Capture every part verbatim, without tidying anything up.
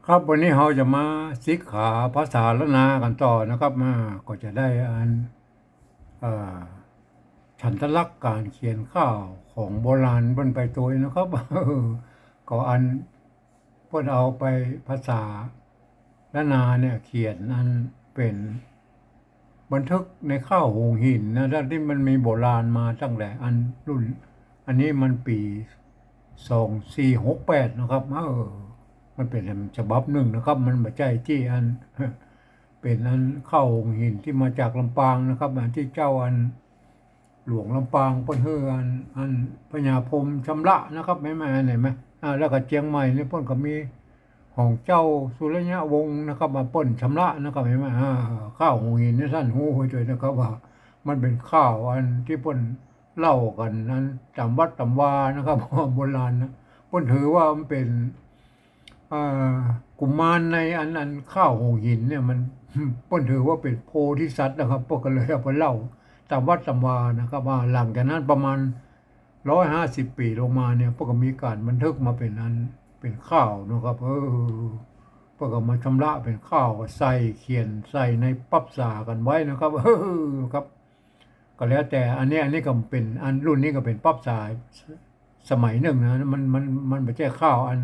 ครับ วันนี้เฮาจะมาศึกษาภาษาล้านนากั๋นต่อนะครับ มา ก็จะได้อัน เอ่อ ฉันทลักษณ์ก๋านเขียนข่าวของโบราณเปิ้นไปตวยนะครับ ก็อันเปิ้นเอาไปภาษาล้านนาเนี่ยเขียนอันเป๋น บันทึกในข่าวหงส์หินนะ ตั้งตี้มันมีโบราณมาตั้งแต่อันรุ่น อันนี้มันปี๋สองสี่หกแปดนะครับ เออ มันเป๋นฉบับนึ่งนะครับ มันบ่ใจ้ตี้อัน เป๋นอันข่าวหงส์หินตี้มาจากลำปางนะครับ อันตี้เจ้าอัน หลวงลำปางเปิ้นหื้ออัน อันพญาพรหมชำระนะครับ แม่นไหม อันนี้แม่น อ่า แล้วก็เจียงใหม่นี่เปิ้นก็มีของเจ้าสุริยวงศ์นะครับ มาเปิ้นชำระนะครับ แม่นไหม อ่า ข่าวหงส์หินนี่ต้านฮู้ไว้ตวยนะครับ ว่ามันเป๋นข่าวอันตี้เปิ้นเล่ากั๋นอันต๋ามวัดต๋ามวานะครับ โบราณนะ เปิ้นถือว่ามันเป๋น อ่า กุมารในอัน อันข่าวหงส์หินเนี่ยมัน เปิ้นถือว่าเป๋นโพธิสัตว์นะครับ เปิ้นก็เลยเอาไปเล่าต๋ามวัดต๋ามวานะครับ ว่าหลังจากนั้นประมาณร้อยห้าสิบปี๋ลงมาเนี่ย เปิ้นก็มีก๋านบันทึกมาเป๋นอัน เป๋นข่าวนะครับ เออ เปิ้นก็มาชำระเป๋นข่าว ใส่ เขียนใส่ในปั๊บสากั๋นไว้นะครับ เออ ครับ ก็แล้วแต่ อันนี้ อันนี้ก็เป๋นอัน รุ่นนี้ก็เป๋นปั๊บสาสมัยนึ่งนะ มัน มัน มันบ่ใจ้ข่าวอัน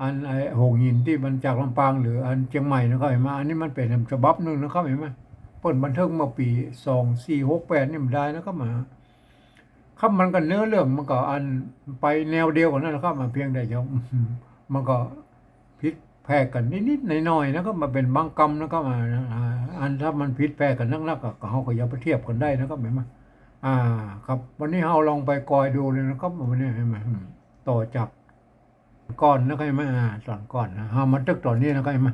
อันไอ้หงส์หินตี้มันจากลำปางหรืออันเจียงใหม่นะครับ หันก่อ อันนี้มันเป๋นฉบับนึ่งนะครับ หันก่อ เปิ้นบันทึกเมื่อปี๋สองสี่หกแปดนี่บ่ดายนะครับ มา ครับ มันก็เนื้อเรื่องมันก็อันไปแนวเดียวกั๋นนั่นแหละครับ มาเพียงแต่จะ มันก็ผิดแผกกั๋นนิดๆ หน่อยๆ นะครับ มาเป๋นบางกำนะครับ อ่า อ่า อันถ้ามันผิดแผกกั๋นนักๆ ก็ ก็เฮาก็อย่าไปเทียบกั๋นได้นะครับ หันก่อ อ่า ครับ วันนี้เฮาลองไปกอยดูเลยนะครับ วันนี้หันก่อ อืม ต่อจาก ก่อนนะครับ หันก่อ อ่า ต๋อนก่อนนะ เฮามาตึกต๋อนนี้นะครับ หันก่อ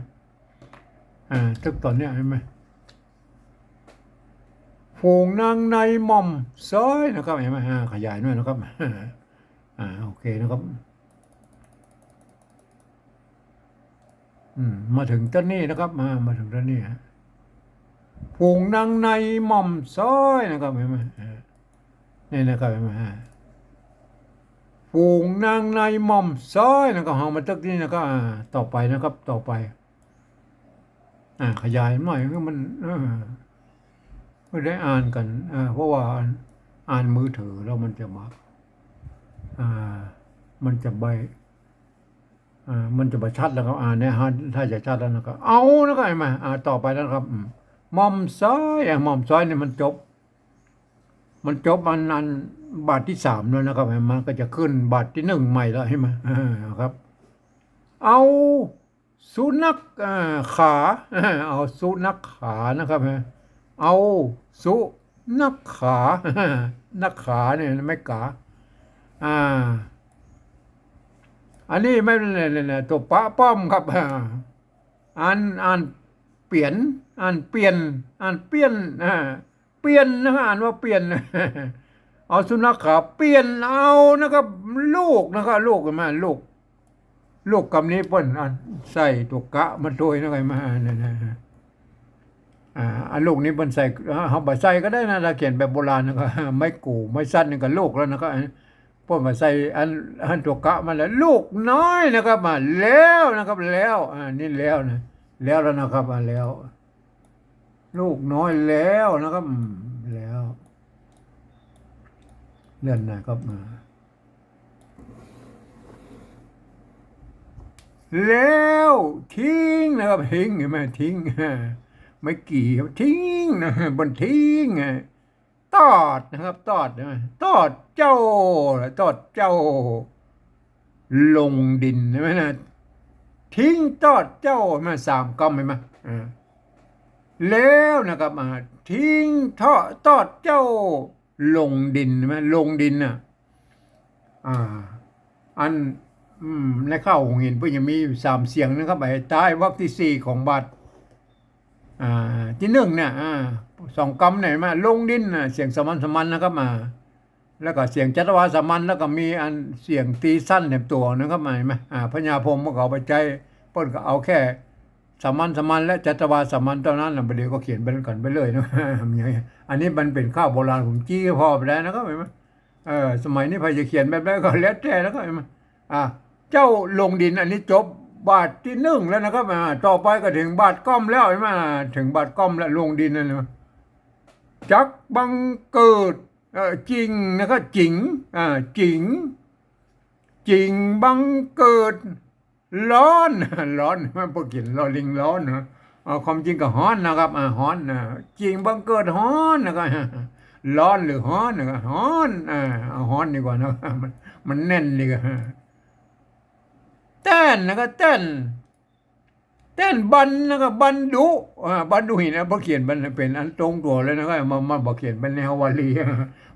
อ่า ตึกต๋อนเนี้ย หันก่อ ฝูงนางในหม่อมซ้อยนะครับ หันก่อ อ่า ขยายหน่อยนะครับ อ่า โอเคนะครับ อืม มาเถิงต๋อนนี้นะครับ มา มาเถิงต๋อนนี้ฮะ ฝูงนางในหม่อมซ้อยนะครับ หันก่อ อ่า นี่นะครับ หันก่อ อ่า ฝูงนางในหม่อมซ้อยนะครับ เฮามาตึกนี้นะครับ อ่า ต่อไปนะครับ ต่อไป อ่า ขยายใหม่ให้มัน เออ เพื่อได้อ่านกั๋น อ่า เพราะว่าอ่าน อ่านมือถือแล้วมันจะบ่ อ่า มันจะบ่ อ่า มันจะบ่ชัดแล้วครับ อ่า เนี่ยฮะ ถ้าจะชัดแล้วนะครับ เอานะครับ หันก่อ อ่า ต่อไปแล้วนะครับ อืม หม่อมซ้อย อ่า หม่อมซ้อยนี่มันจบ มันจบอัน อันบาทตี้สามแล้วนะครับ มันก็จะขึ้นบาทตี้นึ่งใหม่แล้ว หันก่อ อ่า ครับ เอา สุนัข อ่า ขา เอาสุนัขขานะครับ เอาสุนัขขา นัขขาเนี่ย ไม้กา อ่า อันนี้ไม่ เนี่ย เนี่ย เนี่ย ตั๋วปะป้อมครับ อ่า อ่าน อ่านเปียน อ่านเปียน อ่านเปียน อ่า เปียนนะ อ่านว่าเปียน เอาสุนัขขาเปียน เอานะครับ ลูกนะครับ ลูก หันก่อ ลูก ลูกกำนี้เปิ้น อ่ะ ใส่ตั๋วกะมาตวยนะครับ หันก่อ อ่า นั่นนะ อ่า อันลูกนี้เปิ้นใส่ อ่า เฮาบ่ใส่ก็ได้นะ ถ้าเขียนแบบโบราณนะก็ ไม้กู่ ไม้สั้นนี่ก็ลูกแล้วนะก็ เปิ้นก็ใส่อัน อันตั๋วกะมาแล้ว ลูกน้อยนะครับ มาแล้วนะครับ แล้ว อ่า นี่แล้วนะ แล้วแล้วนะครับ อ่า แล้ว ลูกน้อยแล้วนะครับ อืม แล้ว เลื่อนหน่อยครับ อ่า แล้วทิ้งนะครับ ทิ้ง หันก่อ ทิ้ง ไม้กี่ครับ ทิ้งนะ บนทิ้ง ตอดนะครับ ตอด หันก่อ ตอดเจ้า ตอดเจ้า ลงดิน หันก่อ นะ ทิ้งตอดเจ้า หันก่อ สามกำ หันก่อ อ่า แล้วนะครับ อ่า ทิ้งเถาะตอดเจ้า ลงดิน หันก่อ ลงดินน่ะ อ่า อัน อืม ในข่าวหงส์หินเปิ้นจะมีอยู่สามเสียงนะครับ ไอ้ท้ายวรรคตี้สี่ของบาท อ่า ตี้นึ่งเนี่ย อ่า สองกำเนี่ย หันก่อ ลงดินน่ะ เสียงสามัญ สามัญนะครับ อ่า แล้วก็เสียงจัตวาสามัญ แล้วก็มีอันเสียงตี้สั้นแถมตั๋วนะครับ หันก่อ อ่า พญาพรหมก็เอาไปใจ๊ เปิ้นก็เอาแค่สามัญ สามัญ และจัตวาสามัญเต้านั้นน่ะ บ่าเดี่ยวก็เขียนไปกั๋นไปเลยนะ อันนี้มันเป๋นข่าวโบราณ ผมจี้ผ่อไปแล้วนะครับ หันก่อ เออ สมัยนี้ใผจะเขียนแบบใดก็แล้วแต่นะครับ หันก่อ อ่า เจ้าลงดิน อันนี้จบ บาทตี้นึ่งแล้วนะครับ อ่า ต่อไปก็เถิงบาทก้อมแล้ว หันก่อ เถิงบาทก้อมแล้ว ลงดินนั่นนะ จักบังเกิด เอ่อ จิ่งนะครับ จิ๋ง อ่า จิ๋ง จิ่งบังเกิด ฮ้อน ฮ้อน มันบ่เขียนลอลิงฮ้อนนะ อ่า ความจริงก็ฮ้อนนะครับ อ่า ฮ้อนนะ จิ่งบังเกิดฮ้อนนะครับ ฮ้อนหรือฮ้อนนะครับ ฮ้อน อ่า เอาฮ้อนดีกว่านะ มัน มันแน่นดีกว่า แต้นนะครับ แต้น แต้นบรรนะครับ บรรดุ อ่า บรรดุหินนะ บ่เขียนบรร เป๋นอันตรงตั๋วเลยนะครับ มา มาบ่เขียนเป๋นแนวบาลี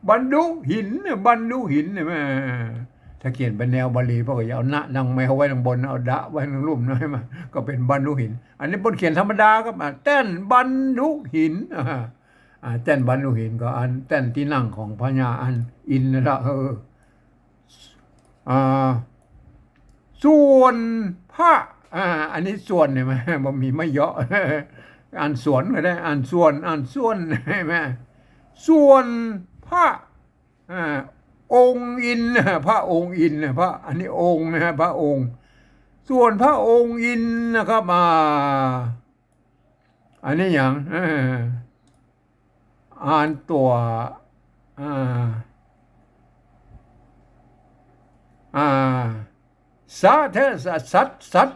บรรดุหิน บรรดุหิน หันก่อ ถ้าเขียนเป๋นแนวบาลี เปิ้นก็จะเอานะดังแมวไว้ตังบน เอาดะไว้ตังลุ่มนะ หันก่อ ก็เป๋นบรรดุหิน อันนี้เปิ้นเขียนธรรมดาครับ อ่า แต้นบรรดุหิน อ่า อ่า แต้นบรรดุหินก็อันแต้นตี้นั่งของพญาอันอินทร์นั่นแหละ เออ อ่า ส่วนพระ อ่า อันนี้ส่วนหันก่อ บ่มีไม้เยาะ อ่านสวนก็ได้ อ่านส่วน อ่านส่วน หันก่อ ส่วนพระ อ่า องค์อินทร์ พระองค์อินทร์ พระ อันนี้องค์นะฮะ พระองค์ ส่วนพระองค์อินทร์นะครับ อ่า อันนี้หยัง เออ อ่านตั๋ว อ่า อ่า สะ แท้ สะ สัต สัต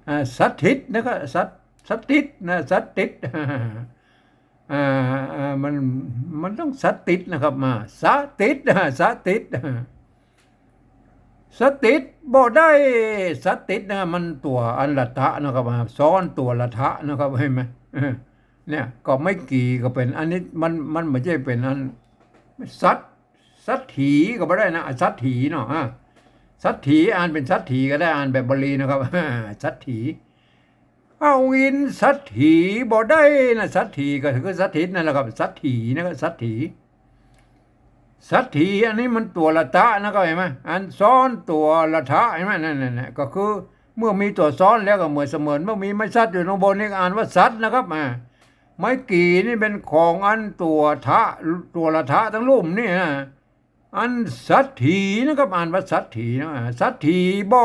อ่า สถิตนะครับ สัต สถิตนะ สถิต อ่า อ่า มัน มันต้องสถิตนะครับ มา สถิต อ่า สถิต สถิตบ่ได้ สถิตนะ มันตั๋วอันละทะนะครับ อ่า ซ้อนตั๋วละทะนะครับ หันก่อ เออ เนี่ย ก็ไม้กี่ก็เป๋น อันนี้มัน มันบ่ใจ้เป๋นอัน สัต สัตถีก็บ่ได้นะ สัตถีเนาะ อ่า สัตถี อ่านเป๋นสัตถีก็ได้ อ่านแบบบาลีนะครับ สัตถี เอาอินทร์สัตถีบ่ได้นะ สัตถีก็คือสถิตนั่นแหละครับ สัตถีนะครับ สัตถี สัตถี อันนี้มันตั๋วละทะนะครับ หันก่อ อันซ้อนตั๋วละทะ หันก่อ นั่น นั่น นั่น ก็คือเมื่อมีตั๋วซ้อนแล้วก็เหมือนเสมือนเมื่อมีไม้สัตอยู่ตังบนนี่ก็อ่านว่าสัตนะครับ อ่า ไม้กี่นี่เป๋นของอันตั๋วทะ ตั๋วละทะตังลุ่มนี่นะ อันสัตถีนะครับ อ่านว่าสัตถีนะ สัตถีบ่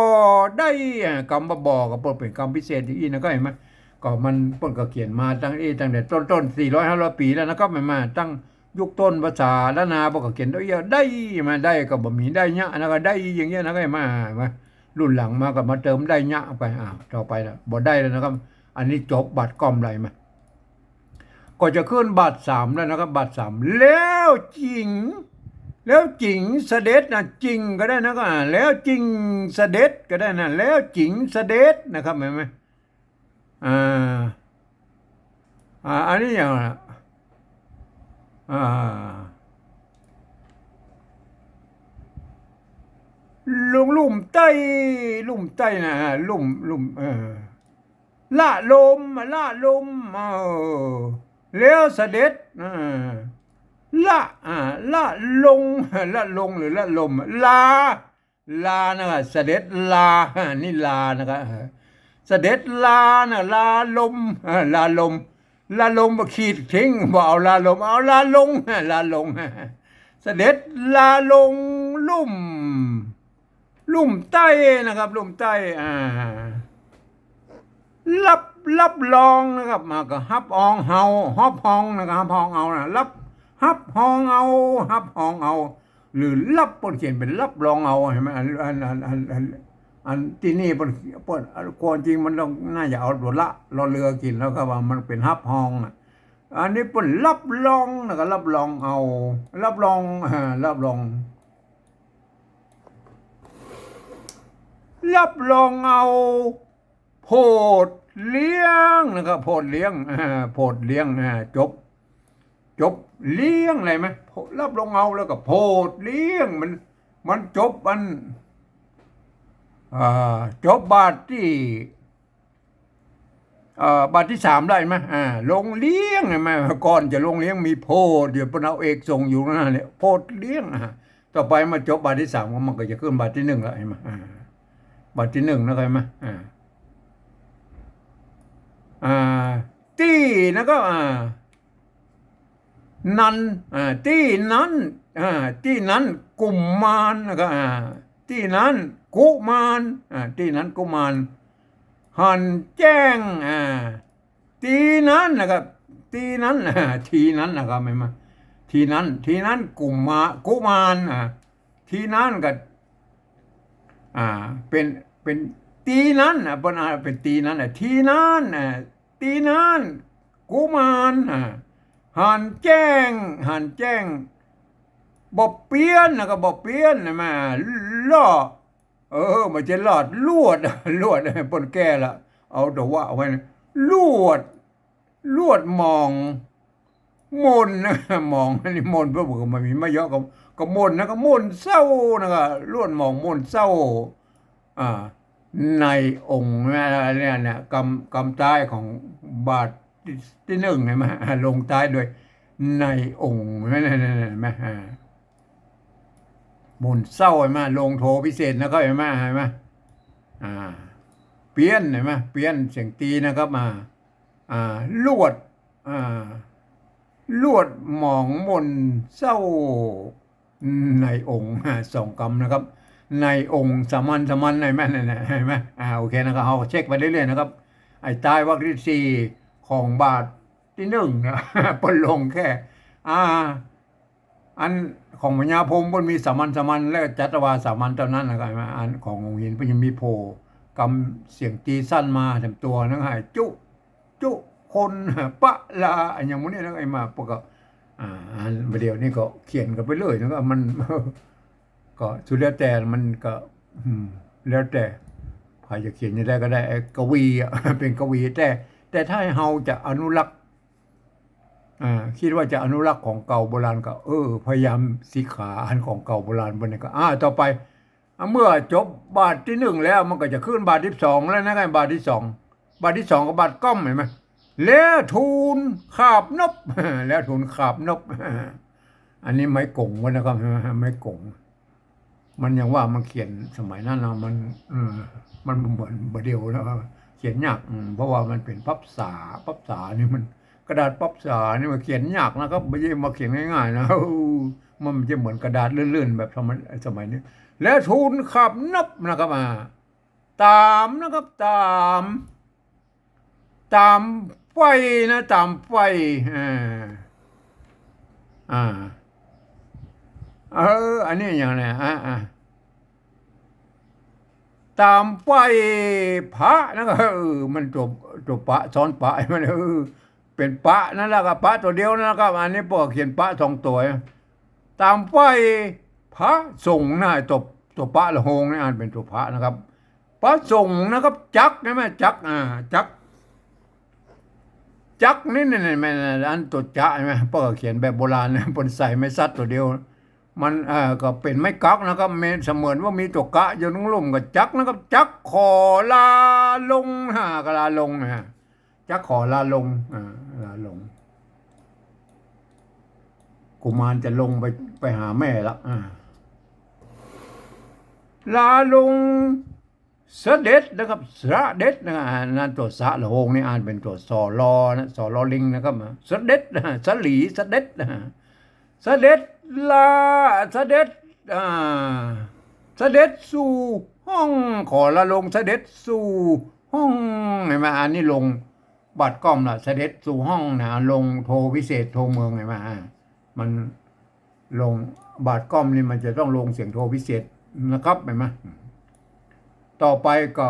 ได้ อ่า กำว่าบ่ก็เป๋นกำพิเศษอีกนะครับ หันก่อ ก็มันเปิ้นก็เขียนมาตั้ง เอ๊ะ ตั้งแต่ต้นๆ สี่ร้อยห้าร้อยปี๋แล้วนะครับ หันก่อ ตั้งยุคต้นภาษาล้านนาเปิ้นก็เขียนได้ ได้มา ได้ก็บ่มีได้เยียะนะ ก็ได้อย่างเงี้ยนะ หันก่อ มา มา รุ่นหลังมาก็มาเติมได้เยียะไป อ่า ต่อไปนะ บ่ได้แล้วนะครับ อันนี้จบบาทก้อมแล้ว หันก่อ ก็จะขึ้นบาทสามแล้วนะครับ บาทสาม แล้วจิ่ง แล้วจิ่งเสด็จนะ จิ่งก็ได้นะ ก็ อ่า แล้วจิ่งเสด็จก็ได้นะ แล้วจิ่งเสด็จนะครับ หันก่อ อ่า อ่า อันนี้อย่าง อ่า ลุ่ม ลุ่มใต้ ลุ่มใต้นะ ลุ่ม ลุ่ม เออ ละลม ละลม เออ แล้วเสด็จ เออ ละ อ่า ละลง ละลงหรือละลม ลา ลานะ เสด็จลา นี่ลานะครับ เออ เสด็จลานะ ลาลม เออ ลาลม ลาลมบ่ขีดทิ้ง บ่เอาลาลม เอาลาลง ลาลง เสด็จลาลงลุ่ม ลุ่มใต้นะครับ ลุ่มใต้ อ่า รับ รับรองนะครับ มาก็ฮับอองเฮา ฮับฮองนะครับ ฮับฮองเอานะ รับ ฮับฮองเอา ฮับฮองเอา หรือรับ เปิ้นเขียนเป๋นรับรองเอา หันก่อ อัน อัน อัน อัน อัน อันตี้นี่เปิ้น เปิ้น ความจริงมันต้อง น่าจะเอาตั๋วละ รอเรือ กิ๋นแล้วครับ ว่ามันเป๋นฮับฮองอ่ะ อันนี้เปิ้นรับรองนะครับ รับรองเอา รับรอง อ่า รับรอง รับรองเอา โผดเลี้ยงนะครับ โผดเลี้ยง อ่า โผดเลี้ยง อ่า จบ จบเลี้ยงอะไรไหม รับรองเอาแล้วก็โผดเลี้ยง มัน มันจบอัน อ่า จบบาทตี้ เอ่อ บาทตี้สามแล้วหันก่อ อ่า ลงเลี้ยงหันก่อ ก่อนจะลงเลี้ยงมีโผด เดี๋ยวเปิ้นเอาเอกส่งอยู่นั่นแหละ โผดเลี้ยง อ่า ต่อไปมาจบบาทตี้สามก็มันก็จะขึ้นบาทตี้นึ่งแล้ว หันก่อ อ่า บาทตี้นึ่งนะ หันก่อ อ่า อ่า ตี้นะก็ อ่า นั้น อ่า ตี้นั้น อ่า ตี้นั้นกุมมารนะก็ อ่า ตี้นั้นกุมาร อ่า ตี้นั้นกุมาร หันแจ้ง อ่า ตี้นั้นนะครับ ตี้นั้น อ่า ตี้นั้นนะครับ แม่นบ่ ตี้นั้น ตี้นั้นกุมา กุมาร อ่า ตี้นั้นก็ อ่า เป๋น เป๋นตี้นั้น อ่า เปิ้น อ่า เป๋นตี้นั้น อ่า ตี้นั้น อ่า ตี้นั้นกุมาร อ่า หันแจ้ง หันแจ้ง บ่เปียน แล้วก็บ่เปียน แม่นบ่ ลอด เออ บ่ใจ้ลอด ลวด ลวด เปิ้นแก้ละ เอาตั๋ววะไว้นะ ลวด ลวดหมอง หม่น หมอง อันนี้หม่น เปิ้นก็บ่มีมาเยาะ ก็ ก็หม่นนะ ก็หม่นเศร้านะ ก็ลวดหมองหม่นเศร้า อ่า ในองค์นะ เนี่ย เนี่ย กำ กำต๊ายของบาทตี้ ตี้นึ่ง หันบ่ ลงต๊ายโดยในองค์ หันบ่ หันบ่ อ่า หม่นเศร้า หันบ่ ลงโทพิเศษนะครับ หันบ่ หันบ่ อ่า เปียน หันบ่ เปียนเสียงตี้นะครับ อ่า อ่า ลวด อ่า ลวดหมองหม่นเศร้า ในองค์ อ่า สองกำนะครับ ในองค์สามัญ สามัญ หันบ่ หันบ่ หันบ่ อ่า โอเคนะครับ เฮาเช็คไปเรื่อยๆ นะครับ ไอ้ต๊ายวรรคตี้สี่ของบาทตี้นึ่งนะ เปิ้นลงแค่ อ่า อันของพญาพรหมเปิ้นมีสามัญ สามัญ และจัตวาสามัญเต้านั้นนะครับ อันขององค์หินเปิ้นยังมีโผล่กำเสียงตี้สั้นมาแถมตั๋วนะ หันจุ จุคน ปะลา อะหยังหมู่นี้นะ ไอ้มา ปะก็ อ่า อันบ่าเดี่ยวนี้ก็เขียนกั๋นไปเลยนะ ก็มัน ก็สุดแล้วแต่มันก็ อืม แล้วแต่ใผจะเขียนจะได้ก็ได้ ไอ้กวีอะ เป๋นกวี แต่ แต่ถ้าเฮาจะอนุรักษ์ อ่า กึ๊ดว่าจะอนุรักษ์ของเก่าโบราณก็ เออ พยายามสิขาอันของเก่าโบราณเปิ้นนี่ก็ อ่า ต่อไป อ่ะ เมื่อจบบาทตี้นึ่งแล้ว มันก็จะขึ้นบาทตี้สองแล้วนะ บาทตี้สอง บาทตี้สองก็บาทก้อม หันบ่ แล้วทูลขาบนบ แล้วทูลขาบนบ อันนี้ไม้ก๋งวะนะครับ ไม้ก๋ง มันยังว่ามันเขียนสมัยนั้นนะ มัน เออ มันบ่เหมือนบ่าเดี่ยวนะ เขียนยาก อืม เพราะว่ามันเป๋นปั๊บสา ปั๊บสานี่มัน กระดาษปั๊บสานี่มันเขียนยากนะครับ บ่ใจ้มาเขียนง่ายๆ นะ มันบ่ใจ้เหมือนกระดาษลื่นๆ แบบสมัย สมัยนี้ แล้วทูลขาบนบนะครับ อ่า ต๋ามนะครับ ต๋าม ต๋ามไฟนะ ต๋ามไฟ อ่า อ่า เออ อันนี้อย่างเนี้ย อ่า อ่า ต๋ามไฟพระนะครับ เออ มันตั๋ว ตั๋วปะ ซ้อนปะ มัน เออ เป๋นปะนั่นแหละครับ ปะตั๋วเดียวนั่นแหละครับ อันนี้ป้อเขียนปะสองตั๋ว ต๋ามไฟพระสงฆ์นะ ตั๋ว ตั๋วปะละโฮงนี่อ่านเป๋นตั๋วพระนะครับ พระสงฆ์นะครับ จักร หันบ่ จักร อ่า จักร จักรนี่ นี่ นี่ แม่น อันตั๋วจะ หันบ่ ป้อเขียนแบบโบราณนะ เปิ้นใส่ไม้สัตว์ตั๋วเดียว มัน เอ่อ ก็เป๋นไม้กั๊กนะครับ แม่นเสมือนว่ามีตั๋วกะอยู่ตรงลุ่มก็จักรนะครับ จักรขอลาลง หา ก็ลาลงนะ จักรขอลาลง อ่า ลาลง กุมารจะลงไป ไปหาแม่ละ อ่า ลาลง เสด็จนะครับ เสด็จนะครับ อ่า นั่นตั๋วสะละโฮงนี่อ่านเป๋นตั๋วสอลอนะ สอลอลิงนะครับ เสด็จนะ สลี เสด็จนะ เสด็จลา เสด็จ อ่า เสด็จสู่ห้อง ขอลาลง เสด็จสู่ห้อง หันบ่ อันนี้ลงบาทก้อมละ เสด็จสู่ห้องนะ ลงโทพิเศษ โทเมือง หันบ่ อ่า มันลงบาทก้อมนี่มันจะต้องลงเสียงโทพิเศษนะครับ หันบ่ ต่อไปก็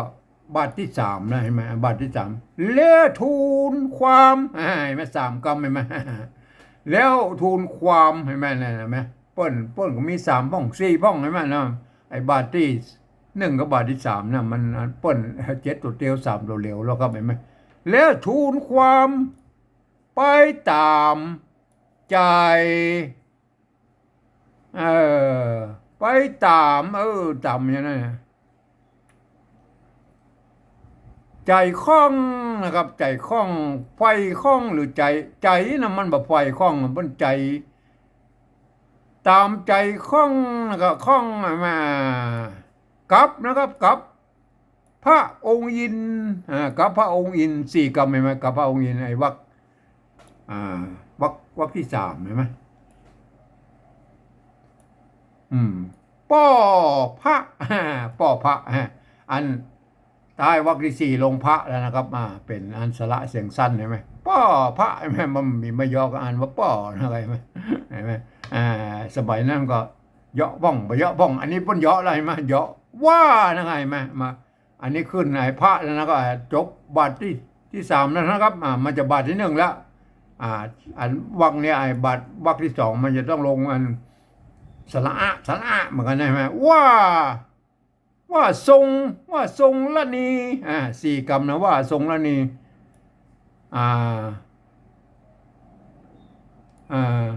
บาทตี้สามนะ หันบ่ บาทตี้สาม แล้วทูลความ อ่า หันบ่ สามกำ หันบ่ แล้วทูลความ หันบ่ นั่นหันบ่ เปิ้น เปิ้นก็มีสามพ่อง สี่พ่อง หันบ่นะ ไอ้บาทตี้นึ่งกับบาทตี้สามนะ มัน เปิ้นเจ็ดตั๋วเตียว สามตั๋วเหลียวแล้วครับ หันบ่ แล้วทูลความไปต๋ามใจ๋ เออ ไปต๋าม เออ ต๋ามอย่างนั้นนะ ใจ๋ข้องนะครับ ใจ๋ข้อง ใฝ่ข้องหรือใจ๋ ใจ๋นะมันบ่ใฝ่ข้อง มันใจ๋ต๋ามใจ๋ข้องนะครับ ข้องมา กับนะครับ กับพระองค์อินทร์ อ่า กับพระองค์อินทร์ สี่กำ หันบ่ กับพระองค์อินทร์ ไอ้วรรค อ่า วรรค วรรคตี้สาม หันบ่ อืม ป้อพระ ป้อพระ อันใต้วรรคตี้สี่ลงพระแล้วนะครับ อ่า เป๋นอันสระเสียงสั้นใช่ไหม ป้อพระ ใช่ไหม มันมีไม่ยอก็อ่านว่าป้อนะ ใช่ไหม ใช่ไหม อ่า สมัยนั้นก็เยาะพ่อง บ่เยาะพ่อง อันนี้เปิ้นเยาะแล้ว ใช่ไหม เยาะว่านะ ใช่ไหม มา อันนี้ขึ้นในพระแล้วนะ ก็จบบาทตี้ ตี้สามแล้วนะครับ อ่า มันจะบาทตี้นึ่งแล้ว อ่า อันวรรคเนี่ย ไอ้บาทวรรคตี้สอง มันจะต้องลงอันสระอะ สระอะเหมือนกั๋นใช่ไหม ว่า ว่าทรง ว่าทรงละนี อ่า สี่กำนะ ว่าทรงละนี อ่า อ่า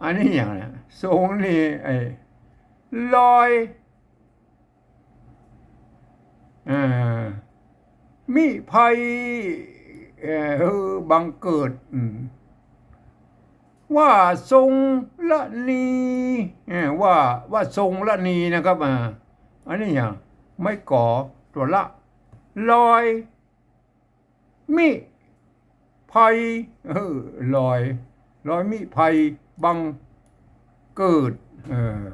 อันนี้อย่างเนี้ย ทรงนี่ ไอ้ ลอย เอ่อ มิไพ เอ่อ เออ บังเกิด อืม ว่าทรงละนี เอ่อ ว่า ว่าทรงละนีนะครับ อ่า อันนี้อย่าง ไม้ก๋อ ตั๋วละ ลอย มิไพ เออ ลอย ลอยมิไพ บังเกิด เออ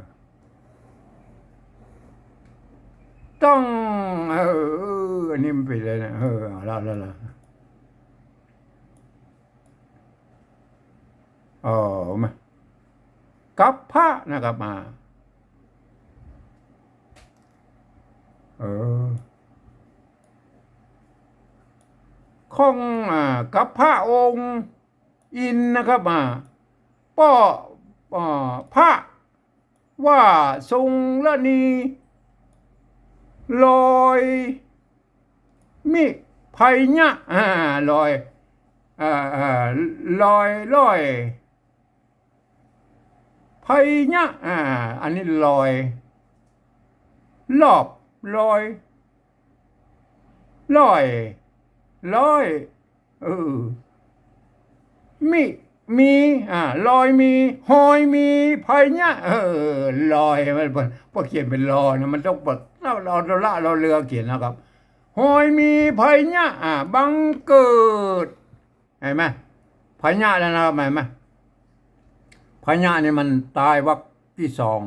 ต้อง เออ อันนี้มันเป๋นอะไรนะ เออ เอาละ เอาละ เอาละ เออ มา กับพระนะครับ มา เออ ของ อ่า กับพระองค์อินทร์นะครับ อ่า ป้อ อ่า พระ ว่าทรงละนี ลอย มิไพยะ อ่า ลอย อ่า อ่า ลอย ลอย ไพยะ อ่า อันนี้ลอย ลอบ ลอย ลอย ลอย เออ มิ มี อ่า ลอยมี ฮอยมี ไพยะ เออ ลอย มัน พอเขียนเป๋นลอนะ มันต้องเป๋น รอ รอ รอละ รอเรือเขียนนะครับ ฮอยมี ไพยะ อ่า บังเกิด หันก่อ ไพยะแล้วนะครับ หันก่อ ไพยะนี่มันใต้วรรคตี้สอง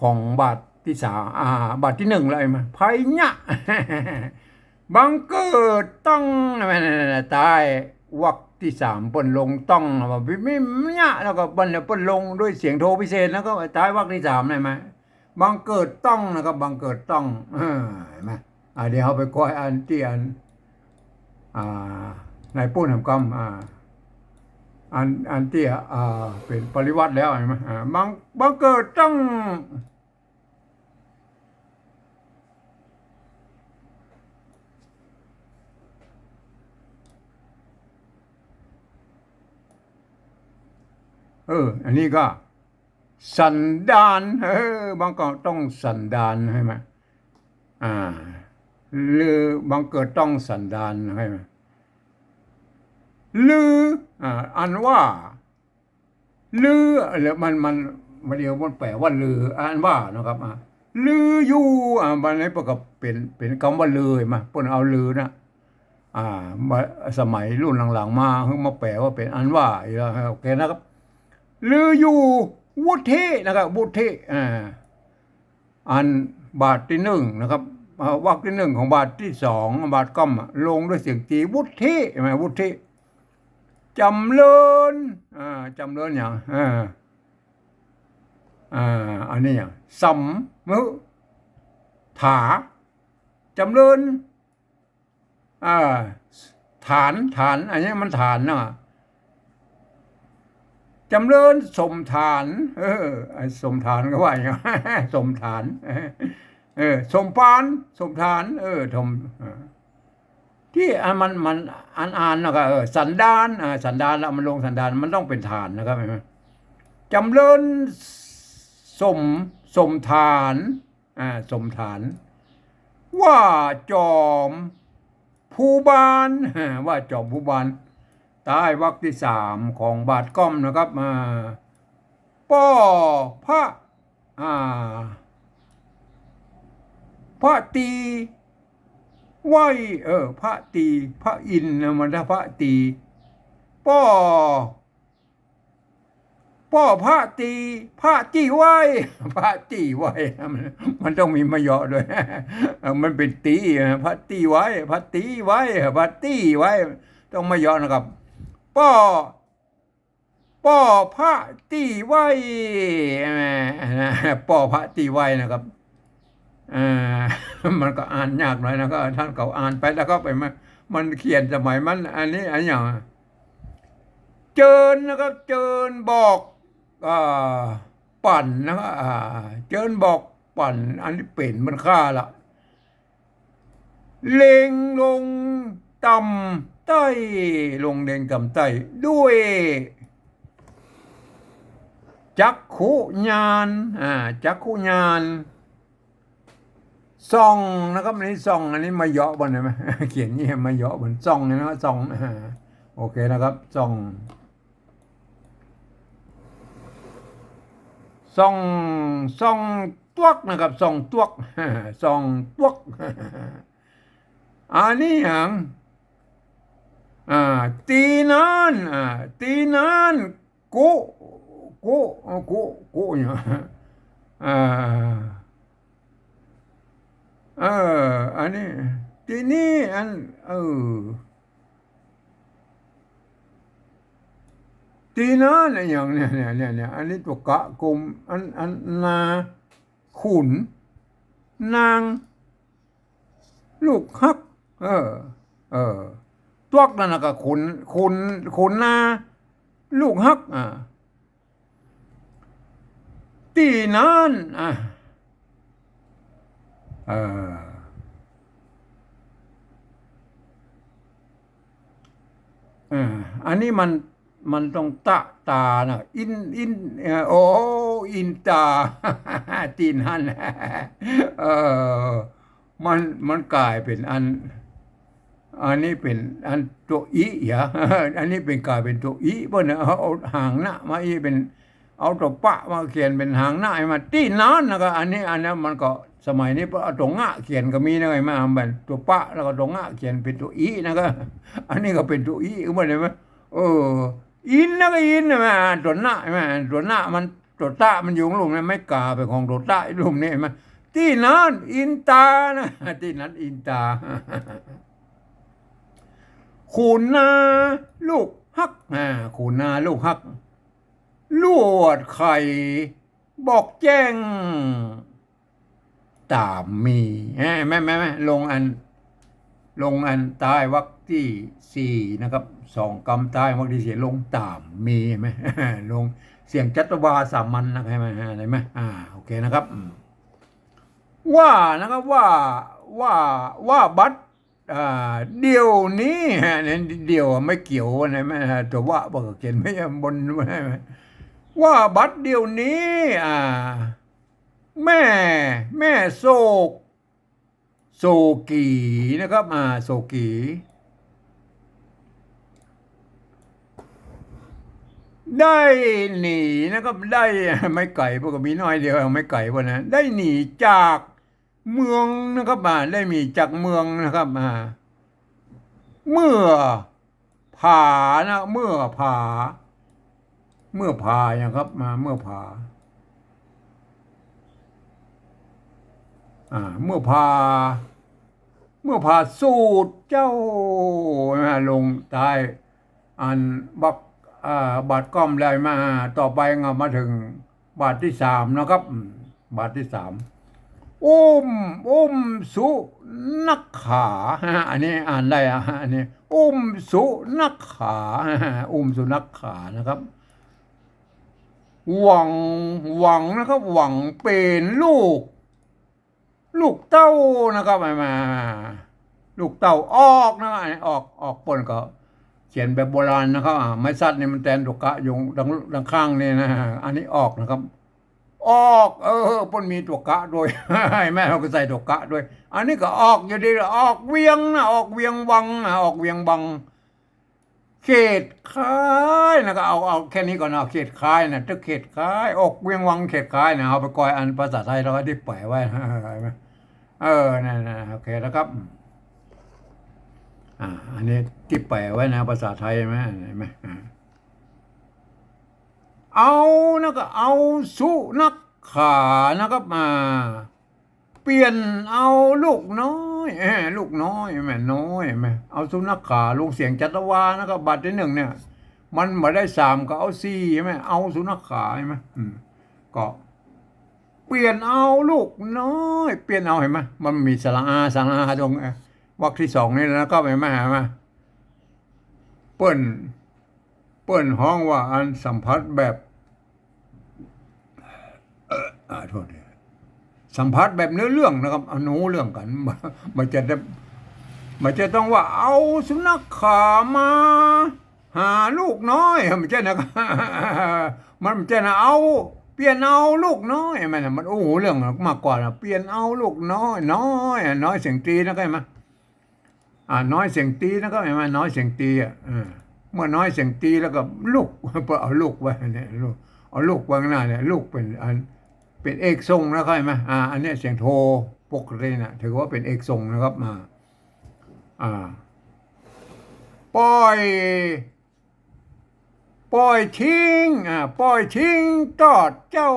ของบาทตี้สาม อ่า บาทตี้นึ่งแล้ว หันก่อ ไพยะ บังเกิดต้อง ใต้วรรคตี้สาม เปิ้นลงต้อง ว่า ไพยะ แล้วก็เปิ้น เปิ้นลงด้วยเสียงโทพิเศษ แล้วก็ใต้วรรคตี้สาม หันก่อ บังเกิดต้องนะครับ บังเกิดต้อง เออ หันก่อ อ่า เดี๋ยวเฮาไปก้อยอันตี้อัน อ่า ในปุ้นแหมกำ อ่า อัน อันตี้ อ่า เป๋นปริวรรตแล้ว หันก่อ อ่า บัง บังเกิดต้อง เออ อันนี้ก็ สันดาน เออ บังเกิดต้องสันดาน หันก่อ อ่า ลือ บังเกิดต้องสันดาน หันก่อ ลือ อ่า อันว่า ลือ แล้วมัน มัน มันเดี๋ยวมันแป๋ว่าลือ อันว่านะครับ อ่า ลืออยู่ อ่า บัดนี้เปิ้นก็เป๋น เป๋นกำว่าลือ หันก่อ เปิ้นเอาลือนะ อ่า มา สมัยรุ่นหลังๆ มา เพิ่งมาแป๋ว่าเป๋นอันว่าอีกแล้ว โอเคนะครับ ลืออยู่ วุฒินะครับ วุฒิ อ่า อันบาทตี้นึ่งนะครับ อ่า วรรคตี้นึ่งของบาทตี้สอง บาทก้อมอะ ลงด้วยเสียงตรี วุฒิ หันก่อ วุฒิ จ๋ำเริญ อ่า จ๋ำเริญหยัง อ่า อ่า อันนี้หยัง สำ ถา จ๋ำเริญ อ่า ฐาน ฐาน อันนี้มันฐานเนาะ จ๋ำเริญสมฐาน เออ ไอ้สมฐานก็ว่าอย่างนั้น สมฐาน เออ สมปาน สมฐาน เออ สม เออ ตี้อันมัน มัน อันอ่านแล้วก็ เออ สันดาน อ่า สันดานแล้วมันลงสันดาน มันต้องเป๋นฐานนะครับ หันก่อ จ๋ำเริญสม สมฐาน อ่า สมฐาน ว่าจอมภูบาล ว่าจอมภูบาล ใต้วรรคตี้สามของบาทก้อมนะครับ อ่า ป้อพระ อ่า พระตรีไหว้ เออ พระตรี พระอินทร์นะ มันถ้าพระตรี ป้อ ป้อพระตี้ พระตี้ไว้ พระตี้ไว้ มัน มันต้องมีมะเยาะด้วย เออ มันเป๋นตี้ พระตี้ไว้ พระตี้ไว้ พระตี้ไว้ ต้องมะเยาะนะครับ ป้อ ป้อพระตี้ไว้ นะ ป้อพระตี้ไว้นะครับ อ่า มันก็อ่านยากหน่อยนะ ก็ต้านเขาอ่านไปแล้วก็ไปมา มันเขียนสมัยมัน อันนี้ อันอย่าง เจิญนะครับ เจิญบอก อ่า ปั่นนะครับ อ่า เจิญบอกปั่น อันนี้เป๋นมันค่าละ เล็งลงต่ำใต้ ลงเล็งต่ำใต้ ด้วย จักขุญาณ อ่า จักขุญาณ ส่องนะครับ อันนี้ส่อง อันนี้มะเยาะบ่อน เห็นไหม เขียนอย่างนี้ มะเยาะบ่อน ส่อง เห็นไหม ส่อง อ่า โอเคนะครับ ส่อง ส่อง ส่องตวกนะครับ ส่องตวก ส่องตวก อันนี้หยัง อ่า ตี้นั้น อ่า ตี้นั้น กุ กุ กุ กุ เนี่ย อ่า เออ อันนี้ ตี้นี้ อัน เออ ตี้นั้น อะหยังเนี่ย เนี่ย เนี่ย เนี่ย อันนี้ตั๋วกะกลม อัน อันนา ขุน นาง ลูกฮัก เออ เออ ตวกนั้นนะก็ขุน ขุน ขุนนา ลูกฮัก อ่า ตี้นั้น อ่ะ เออ เออ อันนี้มัน มันต้องตะตานะ อิน อิน เอ่อ โอ้ อินตา ตี้นั้น เออ มัน มันก๋ายเป๋นอัน อันนี้เป๋นอันตั๋วอิ อย่า อันนี้เป๋นก๋ายเป๋นตั๋วอิ เปิ้นเอา เอาหางนะมาอิ เป๋น เอาตั๋วปะมาเขียนเป๋นหางนะ หื้อมาตี้นั้นนะก็ อันนี้ อันนั้นมันก็สมัยนี้เปิ้นเอาตั๋วงะเขียนก็มีนะ หื้อมา เป๋นตั๋วปะแล้วก็ตั๋วงะเขียนเป๋นตั๋วอินะก็ อันนี้ก็เป๋นตั๋วอิ หื้อมา เห็นไหม เออ อินนะก็อินนะ หื้อมา ตั๋วนะ หื้อมา ตั๋วนะมัน ตั๋วตะมันอยู่ลุ่มนี้ ไม้ก๋าเป๋นของตั๋วตะลุ่มนี้ หื้อมา ตี้นั้นอินตานะ ตี้นั้นอินตา ขุนนาลูกฮัก อ่า ขุนนาลูกฮัก ลวดไขบอกแจ้ง ต๋ามมี เอ๊ะ แม่น แม่น แม่น ลงอัน ลงอันต๊ายวรรคตี้สี่นะครับ สองกำต๊ายวรรคตี้สี่ ลงต๋ามมี แม่น ลงเสียงจัตวาสามัญนะ เห็นไหม เห็นไหม อ่า โอเคนะครับ อืม ว่านะครับ ว่า ว่า ว่าบัด อ่า เดี๋ยวนี้ ฮะ เนี่ย เดี๋ยวไม่เกี่ยวนะ แม่ ตั๋ววะบอกเขียนไว้บน ว่าบัดเดี๋ยวนี้ อ่า แม่ แม่โศก โศกีนะครับ อ่า โศกี ได้หนีนะครับ ได้ ไม่ไก๋ เปิ้นก็มีน้อยเดียว ไม่ไก๋ เปิ้นนะ ได้หนีจาก เมืองนะครับ อ่า ได้หนีจากเมืองนะครับ อ่า เมื่อผานะ เมื่อผา เมื่อผานะครับ มา เมื่อผา อ่า เมื่อผา เมื่อผาสูตรเจ้า นะ ลงต๊าย อันบัก อ่า บาทก้อมแล้วมา ต่อไปก็มาเถิงบาทตี้สามนะครับ อืม บาทตี้สาม อุ้ม อุ้มสุนักขา อันนี้อ่านได้อะ อันนี้ อุ้มสุนักขา อุ้มสุนักขานะครับ หวัง หวังนะครับ หวังเป๋นลูก ลูกเต้านะครับ มา ลูกเต้าออกนะ อันนี้ออก ออก เปิ้นก็เขียนแบบโบราณนะครับ อ่า ไม้สัดนี่มันแตนตั๋วกะอยู่ด้าน ด้านข้างนี่นะ อันนี้ออกนะครับ ออก เออ เปิ้นมีตั๋วกะด้วย แม่น เฮาก็ใส่ตั๋วกะด้วย อันนี้ก็ออกอยู่ดี ออกเวียงนะ ออกเวียงวังนะ ออกเวียงวัง เขตคายนะ ก็เอา เอาแค่นี้ก่อนนะ เขตคายนะ ตึกเขตคาย ออกเวียงวังเขตคายนะ เอาไปก่อยอันภาษาไทยเฮาตี้แป๋ไว้นะ เห็นไหม เออ นั่นๆ โอเคแล้วครับ อ่า อันนี้ตี้แป๋ไว้นะ ภาษาไทย เห็นไหม เห็นไหม อ่า เอา นะก็เอาสุนัขขานะครับ อ่า เปลี่ยนเอาลูกน้อย เอ้อ ลูกน้อย แม่น้อย แม่ เอาสุนัขขา ลงเสียงจัตวานะครับ บาทตี้นึ่งเนี่ย มันบ่ได้สามก็เอาสี่ใช่ไหม เอาสุนัขขาใช่ไหม อืม ก็ เปลี่ยนเอาลูกน้อย เปลี่ยนเอา หันก่อ มันมีสระอา สระอาตรง เอ่อ วรรคตี้สองนี่นะครับ หันก่อ หันก่อ เปิ้น เปิ้นฮ้องว่าอันสัมผัสแบบ เอ่อ อ่า โทษที สัมผัสแบบเนื้อเรื่องนะครับ อันฮู้เรื่องกั๋น บ่ บ่จะได้ บ่จะต้องว่าเอาสุนัขขามาหาลูกน้อย บ่ใจ้นะครับ มันบ่ใจ้นะ เอา เปลี่ยนเอาลูกน้อย มันน่ะ มันฮู้เรื่องมากกว่านะ เปลี่ยนเอาลูกน้อย น้อยอะ น้อยเสียงตีนะ เข้าใจ๋ไหม อ่า น้อยเสียงตีนะ เข้าใจ๋ไหม น้อยเสียงตีอะ เออ เมื่อน้อยเสียงตีแล้วก็ลูก เปิ้นเอาลูกไว้เนี่ย ลูก เอาลูกไว้ข้างหน้าเนี่ย ลูกเป๋นอัน เป๋นเอกทรงนะ เข้าใจ๋ไหม อ่า อันเนี้ยเสียงโทปกติน่ะ ถือว่าเป๋นเอกทรงนะครับ อ่า อ่า ป้อย ป้อยทิ้ง อ่า ป้อยทิ้งตอดเจ้า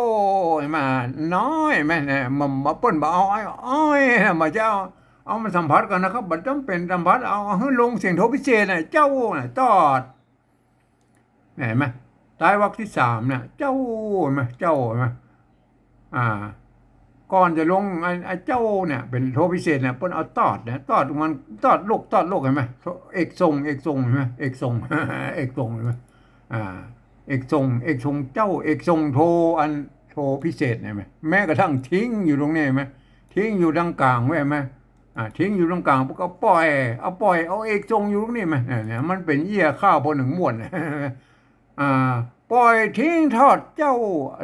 หันก่อ น้อยแม่นเนี่ย มัน มันเปิ้นบ่เอาอ้อย อ้อย บ่ใจ้เอา เอามันสัมผัสก่อนนะครับ บ่จ๋ำเป๋นสัมผัส เอา เอาหื้อลงเสียงโทพิเศษน่ะ เจ้าน่ะ ตอด หันก่อ ใต้วรรคตี้สามเนี่ย เจ้า หันก่อ เจ้า หันก่อ อ่า ก่อนจะลงไอ้ ไอ้เจ้าเนี่ย เป๋นโทพิเศษเนี่ย เปิ้นเอาตอดเนี่ย ตอดมัน ตอดลูก ตอดลูก หันก่อ เอกทรง เอกทรง หันก่อ เอกทรง เอกทรง หันก่อ อ่า เอกทรง เอกทรงเจ้า เอกทรงโท อันโทพิเศษ หันก่อ แม้กระทั่งทิ้งอยู่ตรงนี้ หันก่อ ทิ้งอยู่ตรงก๋างไว้ หันก่อ อ่า ทิ้งอยู่ตรงก๋าง ก็ป้อย เอาป้อย เอาเอกทรงอยู่ตรงนี้ หันก่อ เนี่ย เนี่ย มันเป๋นเอี้ยข้าวปอหนึ่งม่วน อ่า ป้อยทิ้งตอดเจ้า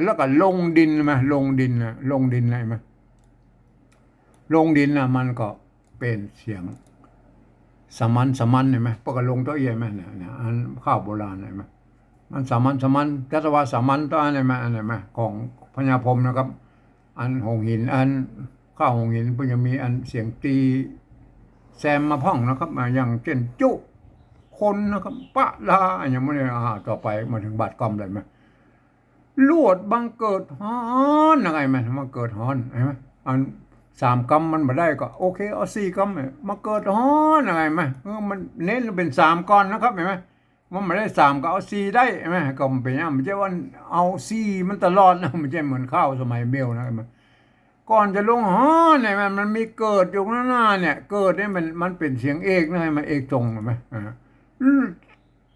แล้วก็ลงดิน หันก่อ ลงดินน่ะ ลงดินน่ะ หันก่อ ลงดินน่ะ มันก็เป๋นเสียงสามัญ สามัญ หันก่อ เปิ้นก็ลงเต๊อะเอี้ย หันก่อ เนี่ย เนี่ย อันข้าวโบราณ หันก่อ มันสามัญ สามัญ จัตวาสามัญเต๊อะ หันก่อ หันก่อ ของพญาพรหมนะครับ อันหงส์หิน อันข้าวหงส์หิน เปิ้นจะมีอันเสียงตีแซมมาพ่องนะครับ อ่า อย่างเจ้นจุ คนนะครับ ปะลา อย่างนี้ อ่า ต่อไปมาเถิงบาทก๊อมเลยไหม ลวดบังเกิดฮ้อน หันก่อ หันก่อ บังเกิดฮ้อน หันก่อ อันสามกำมันบ่ได้ก็ โอเค เอาสี่กำ บังเกิดฮ้อน หันก่อ หันก่อ เออ มันเน้นเป๋นสามก่อนนะครับ หันก่อ มันบ่ได้สามก็เอาสี่ได้ หันก่อ ก็มันเป๋นอย่าง บ่ใจ้ว่าเอาสี่มันตลอดนะ บ่ใจ้เหมือนข้าวสมัยเบลนะ หันก่อ ก่อนจะลงฮ้อนเนี่ย มัน มันมีเกิดอยู่ข้างหน้าเนี่ย เกิดเนี่ยมัน มันเป๋นเสียงเอกนะ หันก่อ เอกทรง หันก่อ อ่า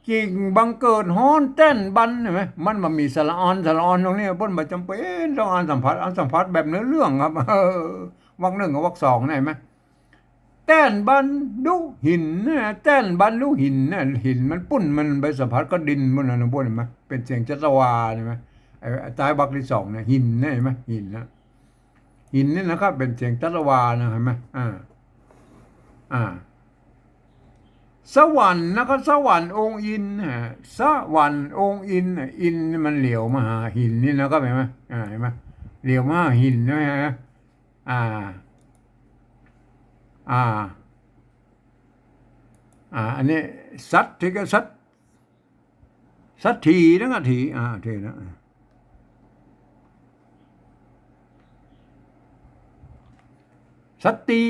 กิ่งบังเกิดฮ้อนแต้นบัน หันก่อ มันบ่มีสระออน สระออนตรงนี้ เปิ้นบ่จ๋ำเป๋นต้องอันสัมผัส อันสัมผัสแบบเนื้อเรื่องครับ เออ วรรคหนึ่งกับวรรคสองเนี่ย หันก่อ แต้นบันดุหินนะ แต้นบันดุหินนะ หินมันปุ้น มันไปสัมผัสกับดินปุ้นนะ ปุ้น หันก่อ เป๋นเสียงจัตวา หันก่อ ไอ้ ไอ้ใต้วรรคตี้สองเนี่ย หินเนี่ย หันก่อ หินนะ หินนี่นะครับ เป๋นเสียงจัตวานะ หันก่อ อ่า อ่า สวรรค์นะครับ สวรรค์องค์อินทร์ ฮะ สวรรค์องค์อินทร์ อินทร์นี่มันเหลียวมาหาหินนี่นะครับ หันก่อ อ่า หันก่อ เหลียวมาหาหินนะฮะ อ่า อ่า อ่า อันนี้สัตว์ที่ก็สัตว์ สัตถีนะ สัตถี อ่า โอเคนะ สัตตี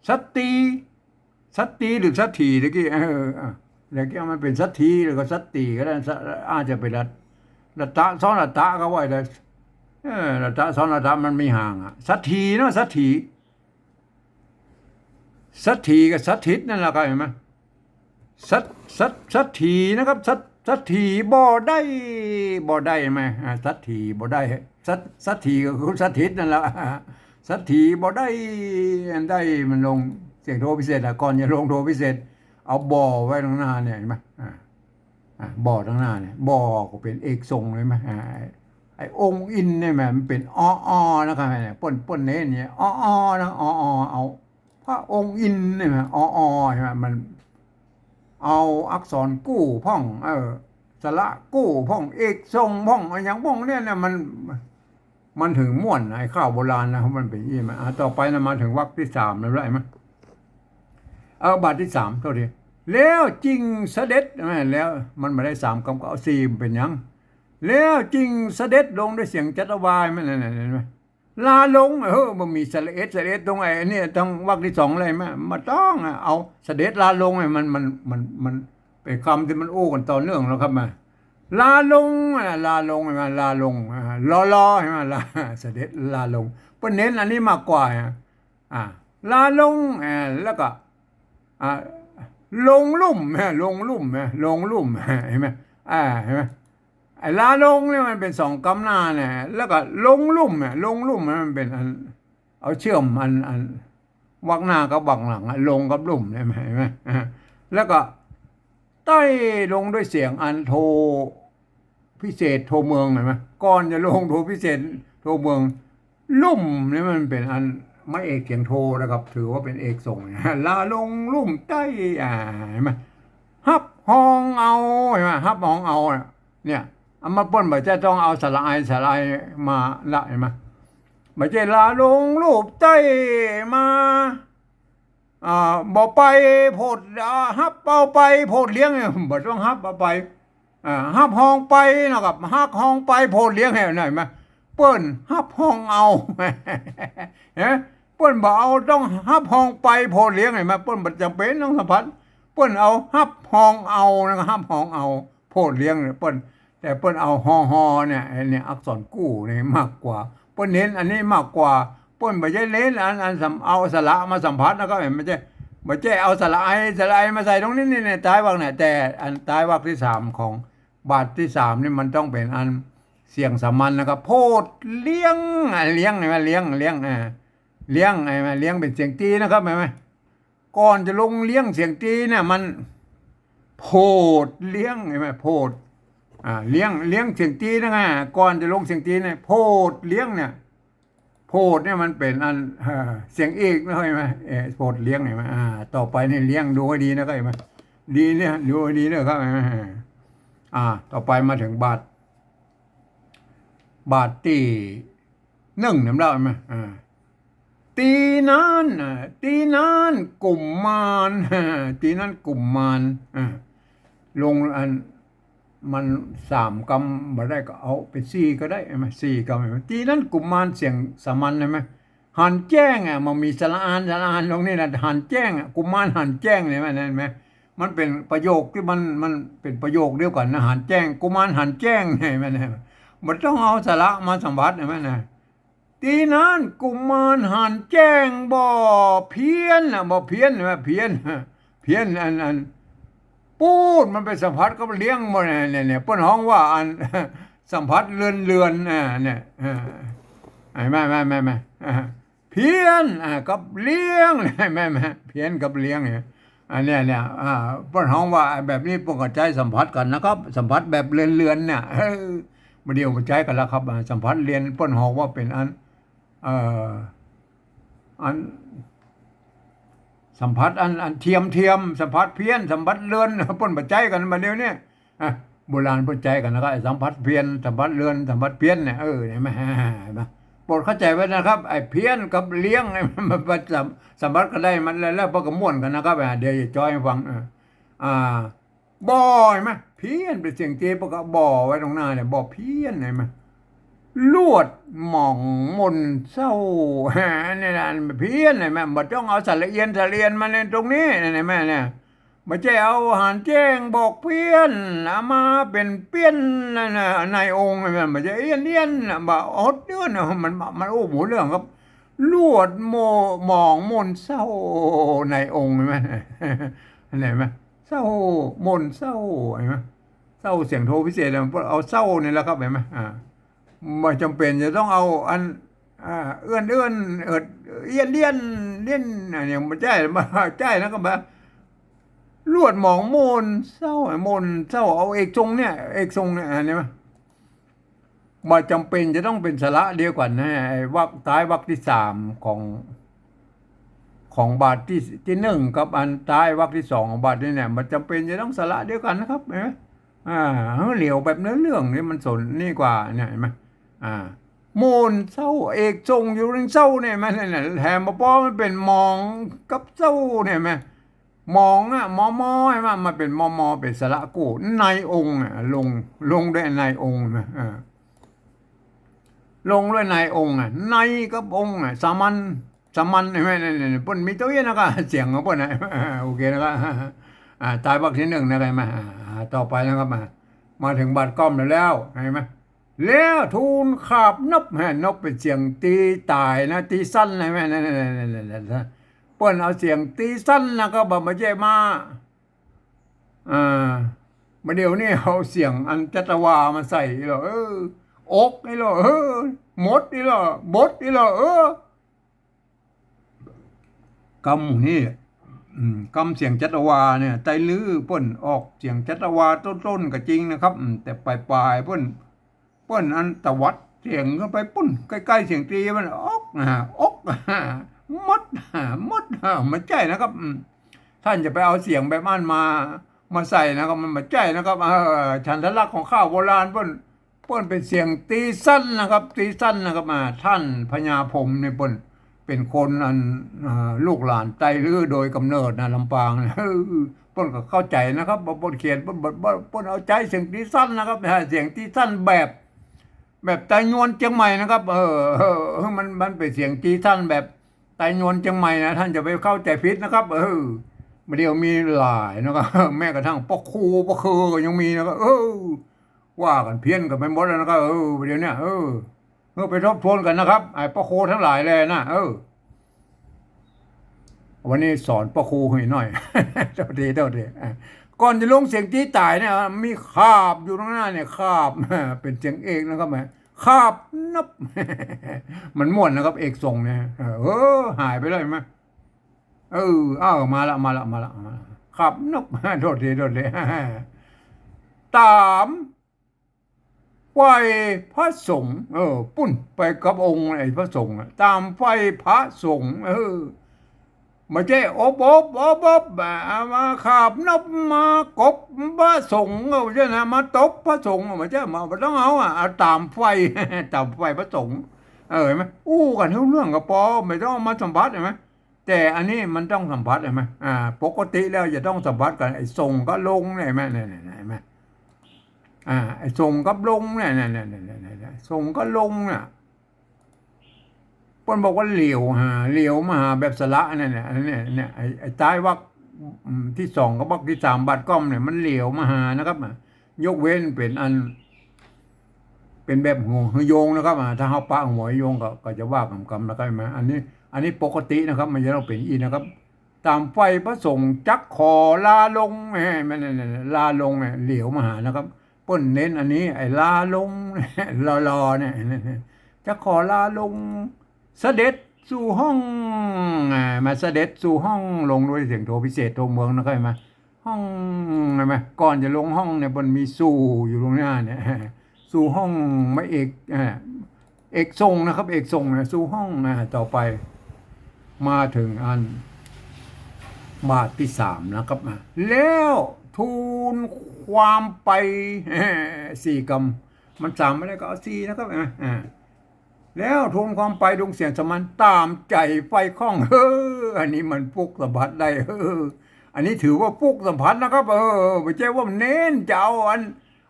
สัตตี สัตตีหรือสัตถีตะกี้ เออ อ่ะ ตะกี้มันเป๋นสัตถีหรือก็สัตตีก็ได้ สะ อาจจะเป๋นละ ละตะ ซ้อนละตะก็ว่าได้ เออ ละตะ ซ้อนละตะ มันมีห่างอะ สัตถีเนาะ สัตถี สัตถีกับสัตถิตนั่นแหละครับ หันก่อ สัต สัต สัตถีนะครับ สัต สัตถีบ่ได้ บ่ได้ หันก่อ อ่า สัตถีบ่ได้ สัต สัตถีก็คือสัตถิตนั่นแหละ สัตถีบ่ได้ อันได้มันลงเสียงโทพิเศษอะ ก่อนจะลงโทพิเศษ เอาบ่อไว้ตังหน้าเนี่ย หันก่อ อ่า อ่า บ่อตังหน้าเนี่ย บ่อก็เป๋นเอกทรงเลยไหม อ่า ไอ้องค์อินทร์เนี่ยแหม มันเป๋น อ อ นะครับ เนี่ย เปิ้น เปิ้นเน้นเนี่ย อ อ นะ อ อ เอา พระองค์อินทร์เนี่ยแหม อ อ ใช่ไหม มันเอาอักษรกู้พ่อง เออ สระกู้พ่อง เอกทรงพ่อง อะหยังพ่องเนี่ยนะ มัน มันเถิงม่วน ไอ้ข้าวโบราณนะ มันเป๋นอี้มา อ่ะ ต่อไปนะ มาเถิงวรรคตี้สามแล้ว ได้ไหม เออ บาทตี้สาม โทษที แล้วจึงเสด็จ แม่นแล้ว มันบ่ได้สามกำก็เอาสี่ มันเป๋นหยัง แล้วจึงเสด็จลงด้วยเสียงจัตวา แม่น นั่น นั่น เห็นไหม ลาลง เออ บ่มีสระเอ็ด สระเอ็ดตรงไอ้นี่ ตรงวรรคที่สองเลย แม่น บ่ต้องอะ เอาเสด็จลาลง มัน มัน มัน มันเป๋นกำตี้มันอู้กั๋นต่อเนื่องแล้วครับ มา ลาลงอะ ลาลง เห็นไหม ลาลง อ่า ลอลอ เห็นไหม ลา เสด็จลาลง เปิ้นเน้นอันนี้มากกว่าอะ อ่า ลาลง อ่า แล้วก็ อ่า ลงลุ่ม ฮะ ลงลุ่ม ฮะ ลงลุ่ม เห็นไหม อ่า เห็นไหม ไอ้ลาลงเนี่ยมันเป๋นสองกำหน้าเนี่ย แล้วก็ลงลุ่มเนี่ย ลงลุ่มมันเป๋นอัน เอาเชื่อมอัน อัน วรรคหน้ากับวรรคหลังอะ ลงกับลุ่มเนี่ย เห็นไหม อ่า แล้วก็ ไต่ลงด้วยเสียงอันโทพิเศษโทเมือง เห็นไหม ก่อนจะลงโทพิเศษโทเมือง ลุ่มเนี่ยมันเป๋นอันไม้เอกเสียงโทนะครับ ถือว่าเป๋นเอกส่งเนี่ย ลาลงลุ่มไต่ อ่า เห็นไหม ฮับฮองเอา เห็นไหม ฮับฮองเอาน่ะ เนี่ย เอามาเปิ้นบ่ใจ้ต้องเอาสระไอ สระไอมาละ เห็นไหม บ่ใจ้ลาลงลุ่มไต่มา อ่า บ่ไปโพด อ่า ฮับเอาไปโพดเลี้ยงเนี่ย บ่ต้องฮับเอาไป อ่า ฮับฮองไปนะครับ ฮับฮองไปโพดเลี้ยงเนี่ย เห็นไหม เปิ้นฮับฮองเอา เห็นไหม เปิ้นบ่เอาต้องฮับฮองไปโพดเลี้ยง เห็นไหม เปิ้นบ่จ๋ำเป๋นต้องสัมผัส เปิ้นเอาฮับฮองเอานะครับ ฮับฮองเอาโพดเลี้ยงเนี่ย เปิ้น แต่เปิ้นเอาฮอฮอเนี่ย ไอ้เนี่ย อักษรกู้เนี่ยมากกว่า เปิ้นเน้นอันนี้มากกว่า เปิ้นบ่ใจ้เน้นอัน อันสัม เอาสระมาสัมผัสนะครับ บ่ใจ้ บ่ใจ้เอาสระไอ สระไอมาใส่ตรงนี้ นี่ นี่ ท้ายวรรคเนี่ย แต่อันท้ายวรรคที่สามของบาทที่สามนี่มันต้องเป๋นอันเสียงสามัญนะครับ โพดเลี้ยง อ่ะ เลี้ยง เห็นไหม เลี้ยง เลี้ยง อ่า เลี้ยง เห็นไหม เลี้ยงเป๋นเสียงตีนะครับ เห็นไหม ก่อนจะลงเลี้ยงเสียงตีเนี่ย มันโพดเลี้ยง เห็นไหม โพด อ่า เลี้ยง เลี้ยงเสียงตีนะ ก่อนจะลงเสียงตีเนี่ย โพดเลี้ยงเนี่ย โพดเนี่ยมันเป๋นอัน เอ่อ เสียงเอกนะ เห็นไหม เอ่อ โพดเลี้ยง เห็นไหม อ่า ต่อไปนี่เลี้ยง ดูให้ดีนะครับ เห็นไหม ดีเนี่ย ดูให้ดีนะครับ เห็นไหม อ่า ต่อไปมาเถิงบาท บาทตี้นึ่ง เห็นแล้ว เห็นไหม อ่า ตี้นั้น อ่า ตี้นั้นกุมมาร ตี้นั้นกุมมาร อ่า ลงอัน มันสามกำบ่ได้ก็เอาเป๋นสี่ก็ได้ เห็นไหม สี่กำ เห็นไหม ตี้นั้นกุมมารเสียงสามัญ เห็นไหม หันแจ้งอะ มันมีสระอาน สระอานตรงนี้นะ หันแจ้งอะ กุมารหันแจ้งเนี่ย เห็นไหม เห็นไหม มันเป๋นประโยคตี้มัน มันเป๋นประโยคเดียวกั๋นนะ หันแจ้ง กุมารหันแจ้งเนี่ย เห็นไหม บ่ต้องเอาสระมาสัมผัส เห็นไหมนะ ตี้นั้นกุมารหันแจ้งบ่เพี้ยนน่ะ บ่เพี้ยน เห็นไหม เพี้ยน เพี้ยนอัน อัน ปู๊ด มันไปสัมผัสกับเลี้ยงบ่เนี่ย เนี่ย เนี่ย เปิ้นฮ้องว่าอัน สัมผัสเลือนๆ อ่า เนี่ย อ่า เห็นไหม แม่ แม่ แม่ อ่า เพี้ยน อ่า กับเลี้ยง แม่ แม่ เพี้ยนกับเลี้ยงเนี่ย อันเนี้ย เนี่ย อ่า เปิ้นฮ้องว่าแบบนี้ เปิ้นก็ใจ๊สัมผัสกั๋นนะครับ สัมผัสแบบเลือนๆ เนี่ย เออ บ่าเดี่ยวบ่ใจ๊กั๋นแล้วครับ อ่า สัมผัสเลือน เปิ้นฮ้องว่าเป๋นอัน เอ่อ อัน สัมผัสอัน อันเทียม เทียม สัมผัสเพี้ยน สัมผัสเลือน เปิ้นบ่ใจ๊กั๋นบ่าเดี่ยวนี้ อ่ะ โบราณเปิ้นใจ๊กั๋นนะครับ ไอ้สัมผัสเพี้ยน สัมผัสเลือน สัมผัสเพี้ยนเนี่ย เออ เห็นไหม เห็นไหม โปรดเข้าใจ๋ไว้นะครับ ไอ้เพี้ยนกับเลี้ยงเนี่ย มัน มันสัม สัมผัสกั๋นได้ มันแล้ว แล้วเปิ้นก็ม่วนกั๋นนะครับ อ่ะ เดี๋ยวจะจ้อยหื้อฟัง อ่า อ่า บ่ เห็นไหม เพี้ยนเป๋นเสียงเจ เปิ้นก็บ่ไว้ตรงหน้าเนี่ย บ่เพี้ยน เห็นไหม ลวดหมองมนเศร้า เนี่ยนะ เพี้ยน เห็นไหม บ่ต้องเอาสระเอียน สระเอียนมาในตรงนี้ เห็นไหมเนี่ย บ่ใจ้เอาหันแจ้งบอกเพี้ยน เอามาเป๋นเปี้ยนนั่นน่ะ ในองค์ เห็นไหม บ่ใจ้เอี้ยน เอี้ยนน่ะ บ่หดเอี้ยนน่ะ มัน มันอู้บ่ฮู้เรื่องครับ ลวดโม หมองมนเศร้าในองค์ เห็นไหม เห็นไหม เศร้า มนเศร้า เห็นไหม เศร้าเสียงโทพิเศษ มันเอาเศร้านี่แหละครับ เห็นไหม อ่า บ่จ๋ำเป๋นจะต้องเอาอัน อ่า เอื้อน เอื้อน เอิด เอี้ยน เอี้ยน เอี้ยน อันนี้บ่ใจ้ บ่ใจ้นะ ก็แบบ ลวดหมองมนเศร้า มนเศร้า เอาเอกทรงเนี่ย เอกทรงเนี่ย อันนี้มา บ่จ๋ำเป๋นจะต้องเป๋นสระเดียวกั๋นนะ ไอ้วรรค ท้ายวรรคตี้สามของ ของบาทตี้ ตี้นึ่งกับอันท้ายวรรคตี้สองของบาทนี้เนี่ย บ่จ๋ำเป๋นจะต้องสระเดียวกั๋นนะครับ เห็นไหม อ่า หื้อเหลียวแบบเนื้อเรื่องนี่มันสนนี่กว่าเนี่ย เห็นไหม อ่า มนเศร้า เอกทรงอยู่เรื่องเศร้าเนี่ย มันเนี่ย แถมบ่ปอมันเป๋นหมองกับเศร้าเนี่ย เห็นไหม มองอะ มอมอ หันก่ะ มันเป๋นมอมอ เป๋นสระกู้ ในองค์อะ ลง ลงด้วยในองค์นะ เออ ลงด้วยในองค์อะ ในกับองค์อะ สามัญ สามัญ หันก่ะ เนี่ย เนี่ย เนี่ย เปิ้นมีเต้าอี้นะก่ะ เสียงของเปิ้นนะ โอเคนะก่ะ อ่า ตายวรรคตี้นึ่งนะก่ะ หันก่ะ อ่า ต่อไปนะก่ะ มา มาเถิงบาทก้อมแล้ว หันก่ะ แล้วทูลขาบนบ หันก่ะ นบเป๋นเสียงตี๋ต๋ายนะ ตี๋สั้นนะ หันก่ะ นั่น นั่น นั่น นั่น นั่น เปิ้นเอาเสียงตี๋สั้นนะก่ะ บ่ บ่ใจ้มา อ่า บ่าเดี่ยวนี้เอาเสียงอันจัตวามาใส่อี้ลอ เออ อกอี้ลอ เออ หมดอี้ลอ บดอี้ลอ เออ กำนี้ อืม กำเสียงจัตวาเนี่ย ไตรลือเปิ้นออกเสียงจัตวาต้นๆ ก็จริงนะครับ อืม แต่ปลายๆ เปิ้น เปิ้นอันตวัดเสียงขึ้นไปปู๊น ใก้ๆ เสียงตี๋มัน อก อ่า อก อ่า หมด อ่า หมด อ่า บ่ใจ้นะครับ อืม ต้านจะไปเอาเสียงแบบอั้นมา มาใส่นะครับ มันบ่ใจ้นะครับ เออ ฉันทลักษณ์ของข้าวโบราณเปิ้น เปิ้นเป๋นเสียงตี๋สั้นนะครับ ตี๋สั้นนะครับ อ่า ต้านพญาพรหมนี่เปิ้นเป๋นคนอัน อ่า ลูกหลานไตรลือโดยก๋ำเนิดนะ ลำปางนะ เออ เปิ้นก็เข้าใจ๋นะครับ บ่าเปิ้นเขียน เปิ้น เปิ้น เปิ้นเอาใจ๊เสียงตี๋สั้นนะครับ อ่า เสียงตี๋สั้นแบบ แบบไตยวนเจียงใหม่นะครับ เออ เออ เออ มัน มันเป๋นเสียงตี๋สั้นแบบไตยวนเจียงใหม่นะ ต้านจะไปเข้าใจ๋ผิดนะครับ เออ บ่าเดี่ยวมีหลายนะครับ แม้กระทั่งป้อครูป้อคือก็ยังมีนะครับ เออ ว่ากั๋นเพี้ยนกั๋นไปหมดแล้วนะครับ เออ บ่าเดี่ยวเนี่ย เออ เออ ไปทบทวนกั๋นนะครับ ไอ้ป้อครูตังหลายแลนะ เออ วันนี้สอนป้อครูหื้อหน่อย โทษที โทษที อ่ะ ก่อนจะลงเสียงตี๋ต๋ายเนี่ย มีขาบอยู่ตรงหน้าเนี่ย ขาบ เป๋นเสียงเอกนะครับ แหม ขาบนบ มันม่วนนะครับ เอกส่งเนี่ย เออ เออ หายไปเลยหันก่ะ เออ เอ้า มาละ มาละ มาละ มาละ ขาบนบ โทษที โทษที ต๋าม ไหว้พระสงฆ์ เออ ปู๊น ไปกับองค์ไอ้พระสงฆ์อะ ต๋ามไหว้พระสงฆ์ เออ บ่ใจ้อบอบอบอบ อ่า มาขาบนบ มากบพระสงฆ์ เออ บ่ใจ้นะ มาตบพระสงฆ์ บ่ใจ้ มา บ่ต้องเอาอะ เอาต๋ามไหว้ ต๋ามไหว้พระสงฆ์ เออ หันก่ะ อู้กั๋นฮู้เรื่องก็ปอ บ่ต้องเอามาสัมผัส หันก่ะ แต่อันนี้มันต้องสัมผัส หันก่ะ อ่า ปกติแล้วจะต้องสัมผัสกั๋น ไอ้ส่งกับลงเนี่ย หันก่ะ เนี่ย เนี่ย เนี่ย หันก่ะ อ่า ไอ้ส่งกับลงเนี่ย เนี่ย เนี่ย ส่งกับลงเนี่ย เปิ้นบอกว่าเหลียวหา เหลียวมาหาแบบสระเนี่ย เนี่ย อันเนี้ย เนี่ย ไอ้ ไอ้ตายวรรค อืม ตี้สองกับวรรคตี้สามบาทก้อมเนี่ย มันเหลียวมาหานะครับ อ่ะ ยกเว้นเป๋นอัน เป๋นแบบหัว หัวโยงนะครับ อ่า ถ้าเฮาปะหัวโยงก็ ก็จะว่าก๋ำๆ นะครับ หันก่ะ อันนี้ อันนี้ปกตินะครับ มันจะต้องเป๋นอี้นะครับ ต๋ามไหว้พระสงฆ์จักขอลาลง แหม แหม เนี่ย เนี่ย เนี่ย ลาลงเนี่ย เหลียวมาหานะครับ เปิ้นเน้นอันนี้ ไอ้ลาลง ลอๆ เนี่ย จักขอลาลง เสด็จสู่ห้อง อ่า มาเสด็จสู่ห้อง ลงด้วยเสียงโทพิเศษทั่วเมืองนะครับ หันก่ะ ห้อง หันก่ะ ก่อนจะลงห้องเนี่ย เปิ้นมีสู่อยู่ตรงหน้าเนี่ย สู่ห้องมาเอก อ่า เอกส่งนะครับ เอกส่งนะ สู่ห้องนะ ต่อไป มาเถิงอัน บาทตี้สามนะครับ อ่ะ แล้วทูลความไป สี่กำ มันสามบ่ได้ก็เอาสี่นะครับ อ่ะ อ่ะ แล้วทูลความไปดวงเสียงสามัญต๋ามใจ๋ใฝ่ข้อง เออ อันนี้มันปลุกสัมผัสได้ เออ อันนี้ถือว่าปลุกสัมผัสนะครับ เออ บ่ใจ้ว่ามันเน้นจะเอาอัน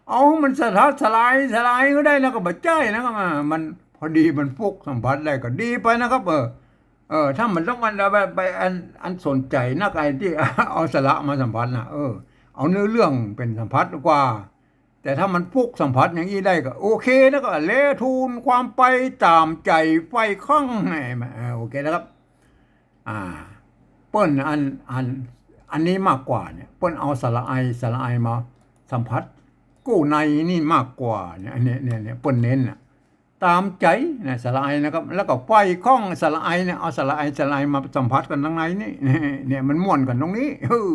เอามันสะทัดสลาย สลายก็ได้นะ ก็บ่ใจ้นะครับ อ่า มันพอดีมันปลุกสัมผัสได้ก็ดีไปนะครับ เออ เออ ถ้ามันต้องอันแบบไปอัน อันสนใจ๋นัก ไอ้ตี้ เอาสระมาสัมผัสนะ เออ เอาเนื้อเรื่องเป๋นสัมผัสกว่า แต่ถ้ามันปลุกสัมผัสอย่างอี้ได้ก็โอเคนะ ก็แล้วทูลความไปต๋ามใจ๋ใฝ่ข้อง หันก่ะ เออ โอเคนะครับ อ่า เปิ้นอัน อัน อันนี้มากกว่าเนี่ย เปิ้นเอาสระไอ สระไอมาสัมผัสกู้ในนี่มากกว่าเนี่ย อันเนี้ย เนี่ย เนี่ย เปิ้นเน้นน่ะ ต๋ามใจ๋นะ สระไอนะครับ แล้วก็ใฝ่ข้อง สระไอเนี่ย เอาสระไอ สระไอมาสัมผัสกั๋นตังในนี่ เนี่ย มันม่วนกั๋นตรงนี้ เออ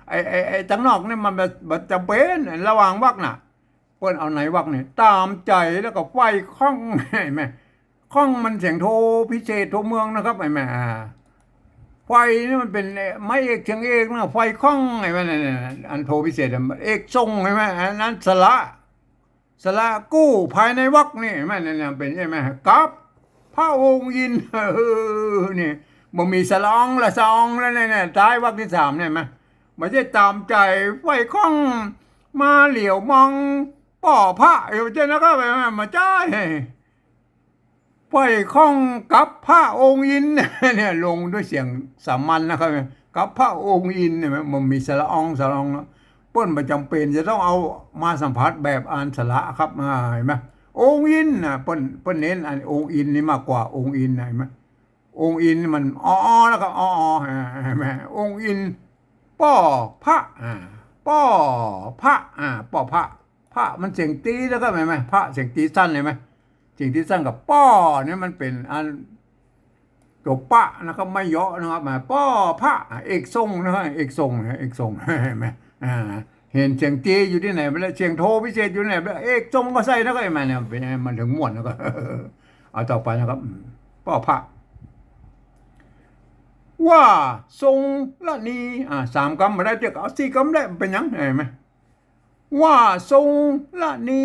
ไอ้ ไอ้ ไอ้ตังนอกเนี่ยมันบ่ บ่จ๋ำเป๋น ระหว่างวรรคน่ะ เปิ้นเอาในวรรคนี่ ต๋ามใจ๋แล้วก็ใฝ่ข้อง หันก่ะ ข้องมันเสียงโทพิเศษทั่วเมืองนะครับ หันก่ะ อ่า ใฝ่นี่มันเป๋นไม้เอกเสียงเอกนะ ใฝ่ข้อง หันก่ะ นั่นน่ะ อันโทพิเศษอะ เอกส่ง หันก่ะ อันนั้นสระ สระกู้ภายในวรรคนี่ หันก่ะ นั่นน่ะ เป๋น หันก่ะ กับพระองค์ยิน เออ นี่ บ่มีสระอองละ สระอองแล้วเนี่ย เนี่ย ท้ายวรรคตี้สามเนี่ย หันก่ะ บ่ใจ้ต๋ามใจ๋ ใฝ่ข้องมาเหลียวมองป้อพระ เออ บ่ใจ้นะครับ บ่ใจ้ ใฝ่ข้องกับพระองค์อินทร์ เนี่ย ลงด้วยเสียงสามัญนะครับ กับพระองค์อินทร์เนี่ย มันมีสระออง สระอองเนาะ เปิ้นบ่จ๋ำเป๋นจะต้องเอามาสัมผัสแบบอันสระครับ อ่า หันก่อ องค์อินทร์นะ เปิ้น เปิ้นเน้นอันองค์อินทร์นี่มากกว่า องค์อินทร์นะ หันก่อ องค์อินทร์มัน ออ ออ แล้วก็ ออ ออ หันก่อ องค์อินทร์ ป้อพระ อ่า ป้อพระ อ่า ป้อพระ พระมันเสียงตี๋นะครับ หันก่อ พระเสียงตี๋สั้น หันก่อ เสียงตี๋สั้นกับป้อเนี่ยมันเป๋นอัน ตั๋วปะนะครับ ไม่เยาะนะครับ มา ป้อพระ อ่า เอกทรงนะครับ เอกทรงนะ เอกทรง หันก่อ อ่า หันเสียงตี๋อยู่ตี้ไหนไปแล้ว เสียงโทพิเศษอยู่ไหนไปแล้ว เอกทรงก็ใส่นะครับ หันก่อ เนี่ย เป๋น มันเถิงม่วนนะครับ เอาต่อไปนะครับ อืม ป้อพระ ว่าทรงละนี อ่า สามกำบ่ได้ เจ้าก็เอาสี่กำแหละ เป๋นหยัง หันก่อ ว่าทรงละนี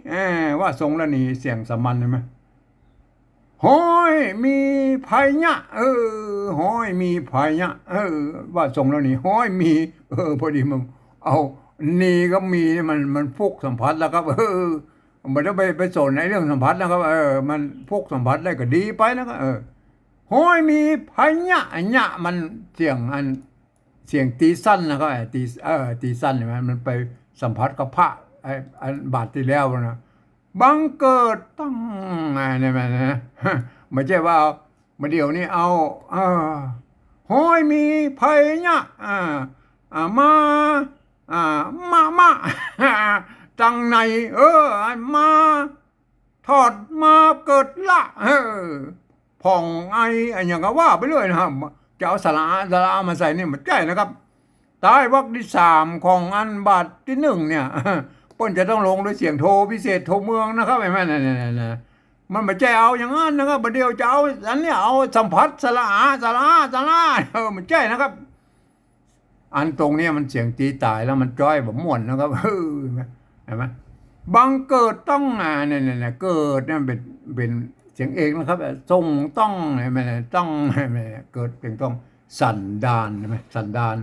เออ ว่าทรงละนี เสียงสามัญ หันก่อ ฮ้อยมีไผยะ เออ ฮ้อยมีไผยะ เออ ว่าทรงละนี ฮ้อยมี เออ พอดีมันเอา นีกับมีเนี่ยมัน มันฟุกสัมผัสแล้วครับ เออ บ่ต้องไป ไปสนในเรื่องสัมผัสนะครับ เออ มันฟุกสัมผัสได้ก็ดีไปนะครับ เออ ฮ้อยมีไผยะ ยะมันเสียงอัน เสียงตี๋สั้นนะครับ ไอ้ตี๋ เออ ตี๋สั้น หันก่อ มันไปสัมผัสกับพระ ไอ้อันบาทตี้แล้วนะ บังเกิดต้อง อ่า เนี่ยมันนะ บ่ใจ้ว่าบ่าเดี่ยวนี้เอา เออ ฮ้อยมีไผยะ อ่า อ่า มา อ่า มะ มะ ตังใน เออ อันมา ถอดมาเกิดละ เออ ผ่องไอ อะหยังก็ว่าไปเรื่อยนะครับ จะเอาสระอา สระอามาใส่นี่บ่ใจ้นะครับ ใต้วรรคตี้สามของอันบาทตี้นึ่งเนี่ย เปิ้นจะต้องลงด้วยเสียงโทพิเศษ โทเมืองนะครับ หันก่อ นั่นๆๆๆ มันบ่ใจ้เอาอย่างนั้นนะครับ บ่าเดี่ยวจะเอาอันเนี้ย เอาสัมผัสสระอา สระอา สระอา เออ บ่ใจ้นะครับ อันตรงเนี้ยมันเสียงตี๋ต๋ายแล้วมันจ้อยบ่ม่วนนะครับ เออ หันก่อ บังเกิดต้อง อ่า เนี่ยๆๆ เกิดเนี่ยเป๋น เป๋นเสียงเอกนะครับ ทรงต้อง หันก่อ ต้อง หันก่อ เกิดเป๋นต้อง สันดาน หันก่อ สันดาน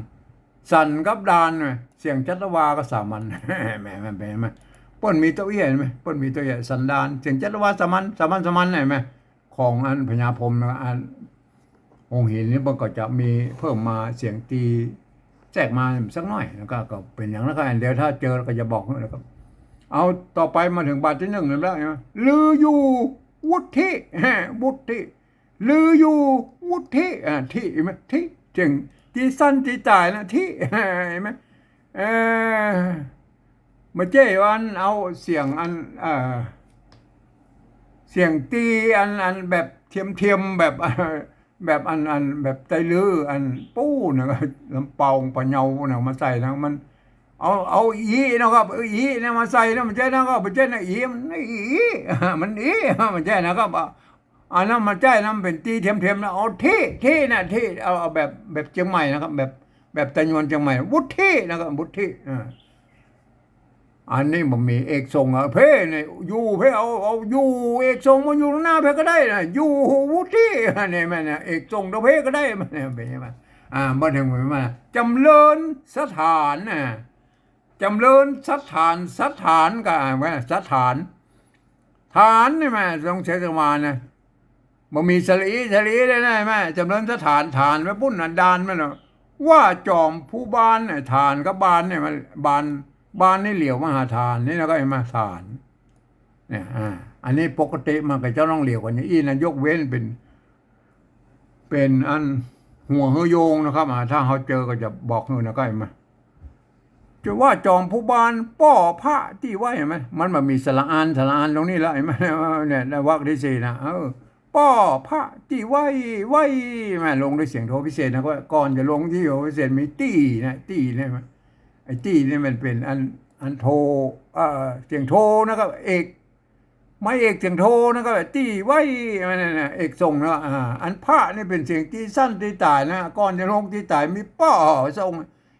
สันกับดาน หันก่อ เสียงจัตวาก็สามัญ หันก่อ มันเป๋น หันก่อ เปิ้นมีตั๋วเอี้ย หันก่อ เปิ้นมีตั๋วเอี้ย สันดาน เสียงจัตวาสามัญ สามัญ สามัญ หันก่อ ของอันพญาพรหมนะ อันองค์หินนี่มันก็จะมีเพิ่มมาเสียงตี๋แทรกมาสักหน้อย แล้วก็ ก็เป๋นอย่างนั้นก็ เดี๋ยวถ้าเจอก็จะบอกนะครับ เอาต่อไปมาเถิงบาทตี้นึ่งแล้วนะ ลืออยู่วุฒิ วุฒิ ลืออยู่วุฒิ อ่า ธิ หันก่อ ธิ เจ๋ง ตี๋สั้นตี๋ต๋ายนะ ธิ หันก่อ เออ บ่ใจ้ว่าอันเอาเสียงอัน เอ่อ เสียงตี๋อัน อันแบบเทียมๆ แบบ แบบอัน อันแบบไตลือ อันปู๊นนะ ลำปองปะเยานะ มาใส่นะ มัน เอา เอาอีนะครับ เอาอีเนี่ยมาใส่นะ บ่ใจ้นะครับ บ่ใจ้นะ อี มันอี มันอี บ่ใจ้นะครับ อันนั้นบ่ใจ้นะ มันเป๋นตี๋เทียมๆ นะ เอาธิ ธินะ ธิ เอา เอาแบบ แบบเจียงใหม่นะครับ แบบ แบบไตยวนเจียงใหม่ วุฒินะครับ วุฒิ อ่า อันนี้บ่มีเอกทรงอะ เพ่เนี่ย อยู่เพ่ เอา เอาอยู่เอกทรงมาอยู่หน้าเพ่ก็ได้นะ อยู่วุฒิ เนี่ย มันนะ เอกทรงตะเพ่ก็ได้ มันเนี่ย เป๋นไง มัน อ่า บ่เถิง มัน จำเริญสถานนะ จำเริญสถาน สถานก็อ่านว่าสถาน ฐานนี่แม่ ต้องใช้สมานนะ บ่มีสระอี สระอีได้ไหมแม่ จำเริญสถาน ฐานไว้ปุ้นนะ ดานมันนะ ว่าจอมผู้บานเนี่ย ฐานกับบานเนี่ย มัน บาน บานนี่เหลียวมาหาฐาน นี่แล้วก็หันก่อ ฐาน เนี่ย อ่า อันนี้ปกติมันก็จะต้องเหลียวกั๋นอย่างอี้นะ ยกเว้นเป๋น เป๋นอันหัวหื้อโยงนะครับ อ่า ถ้าเฮาเจอก็จะบอกหื้อนะ ใก้มา จะว่าจอมผู้บานป้อพระตี้ไหว้ หันก่อ มันบ่มีสระอาน สระอานตรงนี้แล้ว หันก่อ เนี่ย ในวรรคตี้สี่นะ เออ ป้อพระตี้ไหว้ ไหว้ แม่ ลงด้วยเสียงโทพิเศษนะ ก็ก่อนจะลงตี้โทพิเศษมีตี้นะ ตี้เนี่ย ไอ้ตี้นี่มันเป๋นอัน อันโท เอ่อ เสียงโทนะครับ เอก ไม้เอกเสียงโทนะครับ ตี้ไหว้ อันนั้นน่ะ เอกทรงเนาะ อ่า อันพระนี่เป๋นเสียงตี๋สั้นตี๋ต๋ายนะ ก่อนจะลงตี๋ต๋ายมีป้อทรง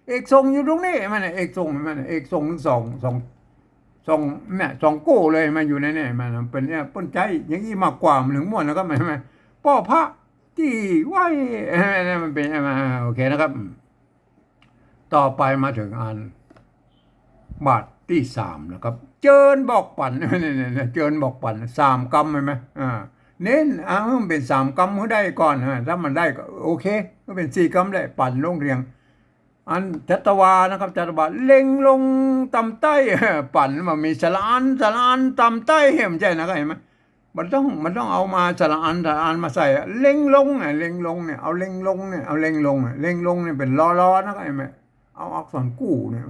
เอกทรงอยู่ตรงนี้ มันน่ะ เอกทรง มันน่ะ เอกทรงสอง สอง สอง เนี่ย สองกู้เลย มันอยู่ในเนี่ย มันเป๋นเนี่ย เปิ้นใจ๊อย่างอี้มากกว่า มันเถิงม่วนนะครับ มัน มัน ป้อพระตี้ไหว้ เออ มันเป๋น อ่า โอเคนะครับ อืม ต่อไปมาเถิงอันบาทตี้สามนะครับ เจิญบอกปั๋น เจิญบอกปั๋น สามกำ หันก่อ อ่า เน้น อ่า หื้อมันเป๋นสามกำหื้อได้ก่อน อ่า ถ้ามันได้ก็โอเค ก็เป๋นสี่กำได้ ปั๋นลงเตียง อันจัตวานะครับ จัตวา เล็งลงต่ำใต้ ปั๋น บ่มีสระอัน สระอันต่ำใต้ บ่ใจ้นะ เข้าใจ๋ไหม มันต้อง มันต้องเอามาสระอัน สระอันมาใส่อะ เล็งลงอะ เล็งลงเนี่ย เอาเล็งลงเนี่ย เอาเล็งลงอะ เล็งลงเนี่ยเป๋นลอลอนะ เข้าใจ๋ไหม เอาอักษรกู้เนี่ย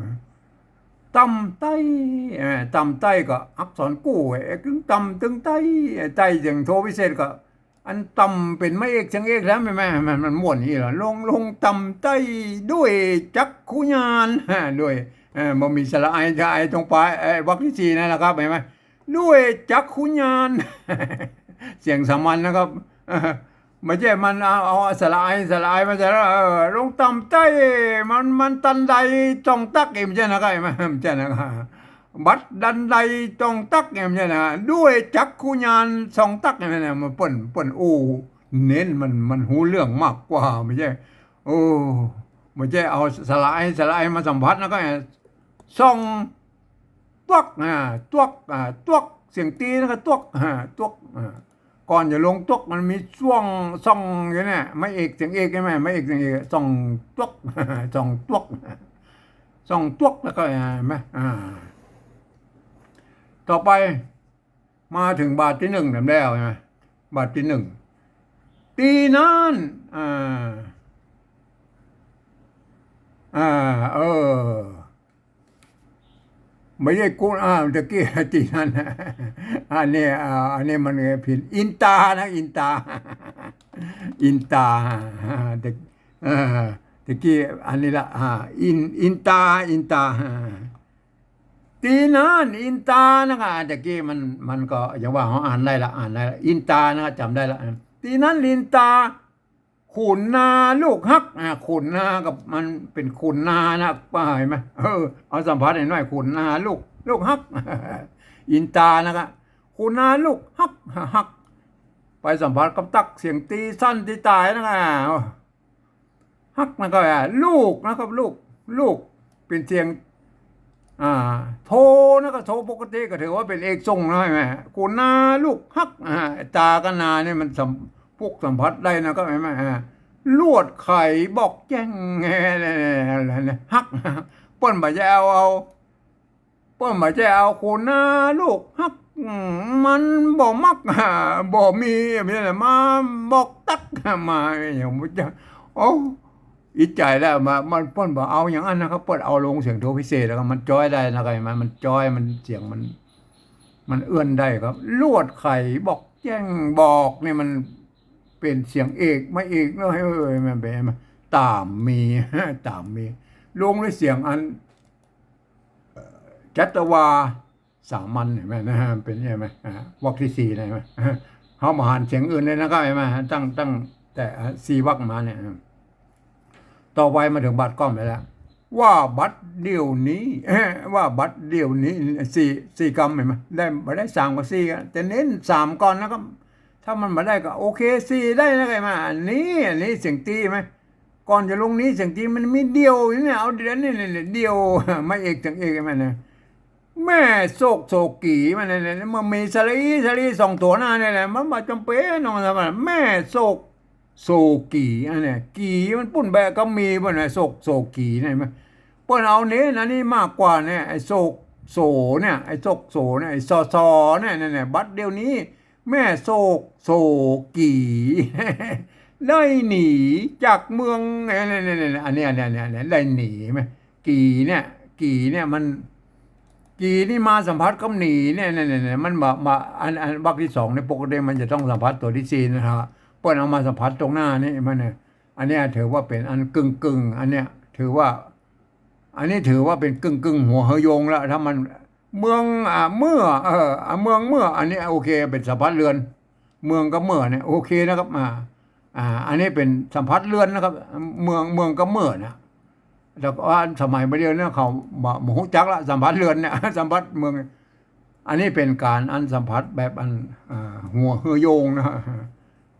ต่ำใต้ เอ่อ ต่ำใต้ก็อักษรกู้ เอ๊ะ ตึงต่ำตึงใต้ ใต้เสียงโทพิเศษก็ อันต่ำเป๋นไม้เอกเสียงเอกแล้ว หันก่อ มัน มันม่วนอี้ละ ลง ลงต่ำใต้ด้วยจักขุญาณ ด้วย เอ่อ บ่มีสระไอ จะไอตรงป๋าย เอ่อ วรรคตี้สี่นั่นแหละครับ หันก่อ ด้วยจักขุญาณ เสียงสามัญนะครับ บ่ใจ้มันเอา เอาสระไอ สระไอมาใส่แล้ว เออ ลงต่ำใต้ มัน มันตันใดต้องตัก เอ๊ะ บ่ใจ้นะ เข้าใจ๋ไหม บ่ใจ้นะ บัดดันใดต้องตัก เอ๊ะ บ่ใจ้นะ ด้วยจักขุญาณส่องตัก เอ๊ะ บ่ใจ้นะ มันเปิ้น เปิ้นอู้เน้น มัน มันฮู้เรื่องมากกว่า บ่ใจ้ โอ้ บ่ใจ้เอาสระไอ สระไอมาสัมผัสนะ เข้าใจ๋ ส่อง ตวก อ่า ตวก อ่า ตวก เสียงตี๋นะ ก็ตวก อ่า ตวก อ่า ก่อนจะลงตวกมันมีส่อง ส่องอยู่เนี่ย ไม้เอกเสียงเอกใจ้ไหม ไม้เอกเสียงเอก ส่องตวก ส่องตวก ส่องตวก แล้วก็ อ่า หันก่อ อ่า ต่อไป มาเถิงบาทตี้นึ่งแล้ว หันก่อ บาทตี้นึ่ง ตี้นั้น อ่า อ่า เออ บ่ใจ้กู้ อ่า ตะกี้ตี้นั้น อันนี้ อ่า อันนี้มันผิด อินตานะ อินตา อินตา อ่า ตะ เอ่อ ตะกี้อันนี้ละ อ่า อิน อินตา อินตา อ่า ตี้นั้นอินตานะ ก็ตะกี้มัน มันก็อย่างว่าเฮาอ่านได้ละ อ่านได้ละ อินตานะ จ๋ำได้ละ ตี้นั้นอินตา ขุนนาลูกฮัก อ่า ขุนนากับมันเป๋นขุนนานะ หันก่อ เห็นไหม เออ เอาสัมผัสหน้อย ขุนนาลูก ลูกฮัก อินตานะ ก็ขุนนาลูกฮัก ฮัก ไปสัมผัสกับตัก เสียงตี๋สั้นตี๋ต๋ายนะ ก็ฮักนะ ก็ลูกนะครับ ลูก ลูก เป๋นเสียง อ่า โทนะ ก็โทปกติก็ถือว่าเป๋นเอกส่งนะ หันก่อ ขุนนาลูกฮัก อ่า ตากับนาเนี่ยมันสัม ผูกสัมผัสได้นะ ก็หันก่อ อ่า ลวดไขบอกแจ้ง ฮัก เปิ้นบ่ใจ้เอา เอา เปิ้นบ่ใจ้เอาขุนนาลูกฮัก อืม มันบ่มัก บ่มี บ่ใจ้มาบอกตัก มาอย่างบ่ใจ้ โอ้ อิจฉาแล้ว มา มัน เปิ้นบ่เอาอย่างนั้นนะครับ เปิ้นเอาลงเสียงโทพิเศษแล้วก็มันจ้อยได้นะ ก็หันก่อ มันจ้อย มันเสียงมัน มันเอื้อนได้ครับ ลวดไขบอกแจ้ง บอกนี่มันเป๋นเสียงเอก ไม้เอกเนาะ เอ้ย มันเป๋น ต๋ามมี ต๋ามมี ลงด้วยเสียงอัน เอ่อ จัตวา สามัญ หันก่อ นะฮะ เป๋นใจ้ไหม อ่า วรรคตี้สี่นะ หันก่อ เฮาบ่หันเสียงอื่นเลยนะ ก็หันก่อ ตั้ง ตั้งแต่ อ่า สี่วรรคมาเนี่ย ต่อไปมาเถิงบาทก้อมไปแล้ว ว่าบัดเดี๋ยวนี้ เอ้อ ว่าบัดเดี๋ยวนี้ สี่ สี่กำ หันก่อ ได้ บ่ได้สามก็สี่อะ แต่เน้นสามก่อนนะครับ ถ้ามันบ่ได้ก็โอเค สี่ได้นะ หันก่อ อันนี้ อันนี้เสียงตี๋หันก่อ ก่อนจะลงนี้เสียงตี๋มันมีเดี่ยวอยู่เนี่ย เอาเดี่ยวนี่ นี่ นี่ เดี่ยว ไม้เอกเสียงเอก หันก่อ นะ แม่โศกโศกี๋ มันเนี่ย มันมีสระอี สระอีสองตั๋วหน้าเนี่ยแหละ มันบ่จ๋ำเป๋นต้องสะบัด แม่โศกโศกี๋ อันเนี่ย กี๋มันปุ้นแบะก็มีปุ้นนะ โศกโศกี๋เนี่ย มัน เปิ้นเอาเน้นอันนี้มากกว่าเนี่ย ไอ้โศกโศเนี่ย ไอ้โศกโศเนี่ย ไอ้ สส เนี่ย เนี่ย เนี่ย บัดเดี๋ยวนี้ แม่โศกโศกี๋ ได้หนีจากเมือง เนี่ย เนี่ย เนี่ย เนี่ย อันเนี้ย เนี่ย เนี่ย เนี่ย ได้หนีไหม กี๋เนี่ย กี๋เนี่ยมัน กี๋นี่มาสัมผัสกับหนีเนี่ย เนี่ย เนี่ย เนี่ย มันบ่ บ่ อัน อันวรรคตี้สองเนี่ย ปกติมันจะต้องสัมผัสตั๋วตี้สี่นะฮะ เปิ้นเอามาสัมผัสตรงหน้านี่มันเนี่ย อันเนี้ยถือว่าเป๋นอันกึ่งๆ อันเนี้ยถือว่า อันนี้ถือว่าเป๋นกึ่งๆ หัวเฮอโยงแล้ว ถ้ามัน เมือง อ่า เมื่อ เออ อ่า เมืองเมื่อ อันนี้โอเค เป๋นสัมผัสเรือน เมืองกับเมื่อเนี่ยโอเคนะครับ อ่า อ่า อันนี้เป๋นสัมผัสเรือนนะครับ เมือง เมืองกับเมื่อนะ แต่ว่าสมัยบ่าเดี่ยวเนี่ยเขาบ่ บ่ฮู้จักละ สัมผัสเรือนเนี่ย สัมผัสเมือง อันนี้เป๋นก๋านอันสัมผัสแบบอัน อ่า หัวเฮอโยงนะ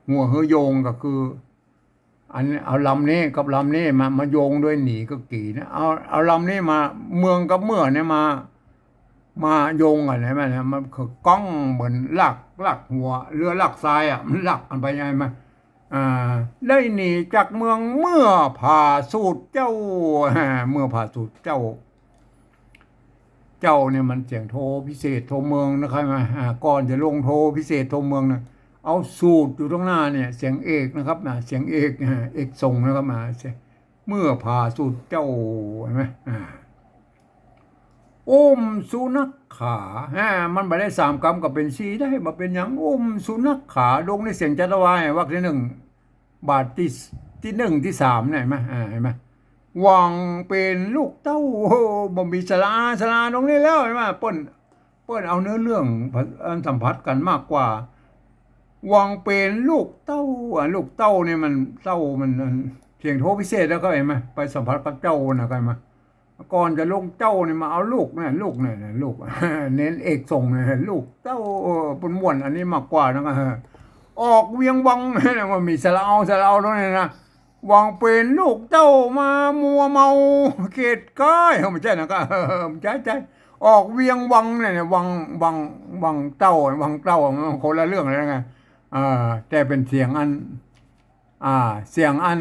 หัวเฮอโยงก็คือ อัน เอาลำนี้กับลำนี้มา มาโยงด้วยหนีกับกี่นะ เอา เอาลำนี้มา เมืองกับเมื่อเนี่ยมา มาโยงกั๋น หันก่ะ มันคือก้องเหมือนลาก ลากหัวเรือลากทรายอะ มันลากกั๋นไปไงมัน อ่า ได้หนีจากเมืองเมื่อผาสูตรเจ้า เมื่อผาสูตรเจ้า เจ้าเนี่ยมันเสียงโทพิเศษโทเมืองนะครับนะ อ่า ก่อนจะลงโทพิเศษโทเมืองนะ เอาสูตรอยู่ตรงหน้าเนี่ย เสียงเอกนะครับนะ เสียงเอก อ่า เอกส่งนะครับ อ่า เสียง เมื่อผาสูตรเจ้า หันก่ะ อ่า อุ้มสุนัขขา อ่า มันบ่ได้สามกำก็เป๋นสี่ได้ บ่เป๋นหยัง อุ้มสุนัขขา ลงในเสียงจัตวา วรรคตี้นึ่ง บาทตี้ ตี้นึ่งตี้สามเนี่ย หันก่ะ อ่า หันก่ะ หวังเป๋นลูกเต้า โอ้ บ่มีสระอา สระอาตรงนี้แล้ว หันก่ะ เปิ้น เปิ้นเอาเนื้อเรื่องอันสัมผัสกั๋นมากกว่า หวังเป๋นลูกเต้า อ่ะ ลูกเต้าเนี่ยมัน เต้ามัน มันเสียงโทพิเศษแล้วก็หันก่ะ ไปสัมผัสกับเจ้านะ หันก่ะ ก่อนจะลงเจ้าเนี่ยมาเอาลูกเนี่ย ลูกเนี่ย ลูก เน้นเอกส่งเนี่ย ลูกเต้า เออ เปิ้นม่วนอันนี้มากกว่านะ เออ ออกเวียงวัง มันมีสระอา สระอาตรงนี้นะ หวังเป๋นลูกเต้ามามัวเมาเขตคาย เออ บ่ใจ้นะก็ เออ บ่ใจ้ ใจ้ ออกเวียงวังเนี่ย วัง วัง วังเต้า วังเต้า มันคนละเรื่องเลยไง เออ แต่เป๋นเสียงอัน อ่า เสียงอัน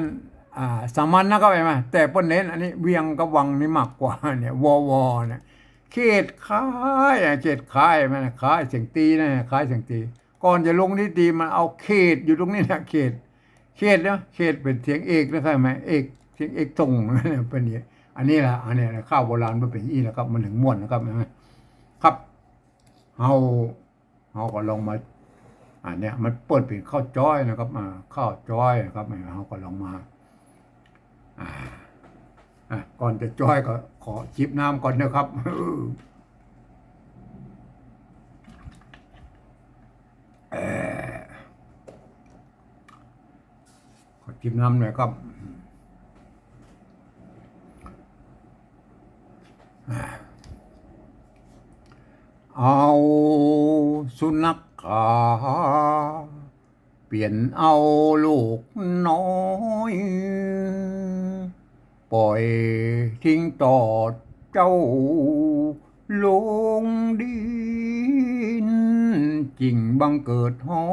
อ่า สามัญนะก็หันก่ะ แต่เปิ้นเน้นอันนี้เวียงกับวังนี่มากกว่าเนี่ย วอ วอ เนี่ย เขตคายอะ เขตคาย มันคายเสียงตี้นะ คายเสียงตี้ ก่อนจะลงตี้ตี้มันเอาเขตอยู่ตรงนี้นะ เขต เขตนะ เขตเป๋นเสียงเอกนะครับ หันก่ะ เอก เสียงเอกส่ง เป๋นอย่างนี้ อันนี้แหละ อันนี้แหละ ข้าวโบราณมันเป๋นอย่างนี้นะครับ มันถึงม่วนนะครับ หันก่ะ ครับ เฮา เฮาก็ลองมา อันเนี้ยมันเปิ้นเป๋นข้าวจ้อยนะครับ อ่า ข้าวจ้อยนะครับ เฮาก็ลองมา อ่า อ่ะ ก่อนจะจ้อยก็ขอจิบน้ำก่อนนะครับ เอ่อ ขอจิบน้ำหน่อยครับ เอาสุนัขขา เปลี่ยนเอาลูกน้อย ป่อยทิ้งตอดเจ้าลงดิน จิ่งบังเกิดฮ้อ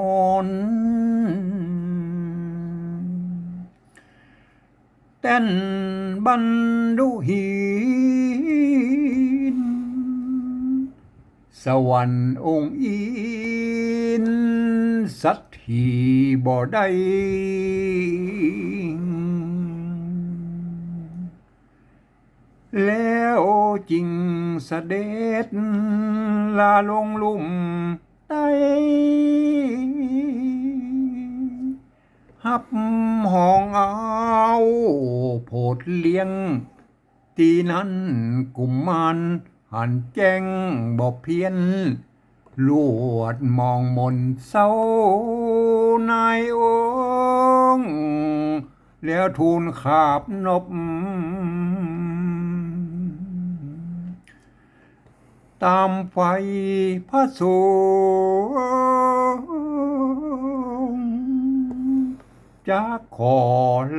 น แท่นบรรดุหิน สวรรค์องค์อินทร์สัตถีบ่ได้ แล้วจิ่งเสด็จลาลงลุ่มใต้ ฮับฮองเอาโผดเลี้ยง ตี้นั้นกุมารหันแจ้งบ่เพี้ยน ลวดมองมนเศร้านายองค์ แล้วทูลขาบนบ ตามใฝ่พระสงฆ์ จะขอ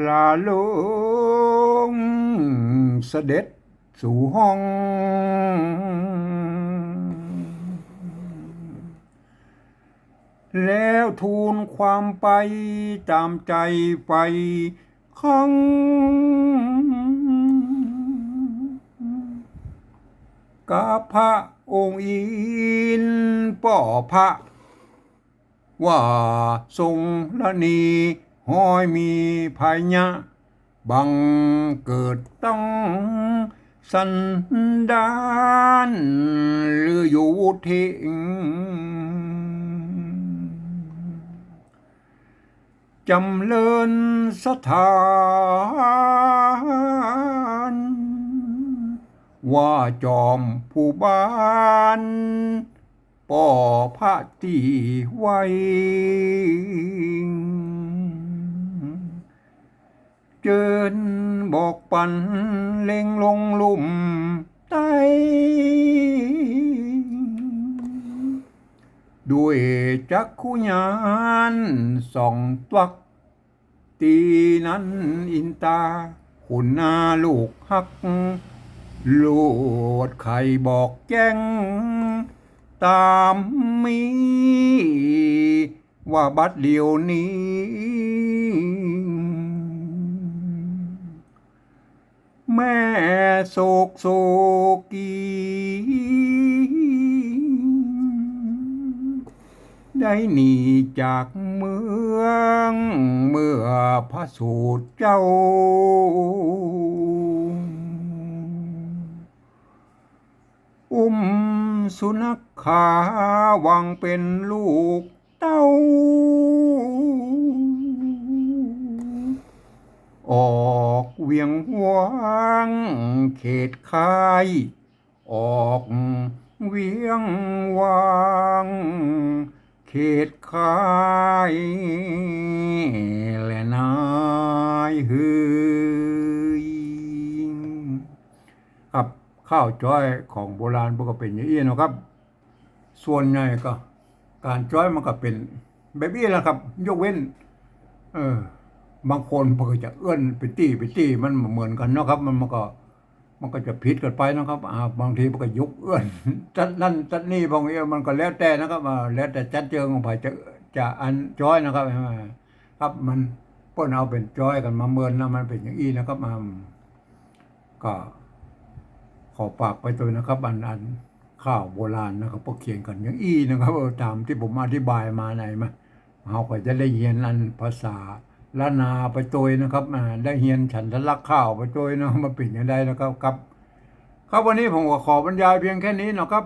ลาลงเสด็จสู่ห้อง แล้วทูลความไปตามใจใฝ่ข้อง กับพระองค์อินทร์ป้อพระ ว่าทรงละนีห้อยมีภัยยะ บังเกิดต้องสันดาน หรืออยู่วุฒิ จำเริญสถาน ว่าจอมผู้บ้าน ป้อพระตี้ไว้ เจิญบอกปันเล็งลงลุ่มใต้ ด้วยจักขุญาณส่องตวัก ตี้นั้นอินต๋า ขุนนาลูกฮัก โลดใค่บอกแจ้ง ต๋ามมี ว่าบัดเดี่ยวนี้ แม่โศกโศกี ได้หนีจากเมือง เมื่อพระสูตรเจ้า อุ้มสุนัขขาหวังเป๋นลูกเต้า ออกเวียงวังเขตค่าย ออกเวียงวังเขตค่ายแลนายเฮย ครับ ข้าวจ๊อยของโบราณเปิ้นก็เป๋นอย่างอี้เนาะครับ ส่วนใหญ่ก็ก๋านจ๊อยมันก็เป๋นแบบอี้แหละครับ ยกเว้น เออ บางคนเปิ้นก็จะเอิ้นเป๋นตี้เป๋นตี้ มันบ่เหมือนกั๋นเนาะครับ มัน มันก็ มันก็จะผิดกั๋นไปนะครับ อ่า บางทีมันก็ยกเอิ้น จั๊ดนั่นจั๊ดนี่ บางทีมันก็แล้วแต่นะครับ อ่า แล้วแต่จั๊ดเจิงของใผจะ จะอันจ๊อยนะครับ อ่า ครับ มัน เปิ้นเอาเป๋นจ๊อยกั๋นมาเมินนะ มันเป๋นอย่างอี้นะครับ อ่า ก็ขอฝากไปตวยนะครับ อัน อันข้าวโบราณนะครับ เปิ้นเขียนกั๋นอย่างอี้นะครับ เออ ต๋ามตี้ผมอธิบายมาในมา เฮาก็จะได้เฮียนอันภาษาล้านนาไปตวยนะครับ อ่า ได้เฮียนฉันทลักษณ์ข้าวไปตวยเนาะ มันเป๋นอย่างใดนะครับ ครับ ครับ วันนี้ผมก็ขอบรรยายเพียงแค่นี้เนาะครับ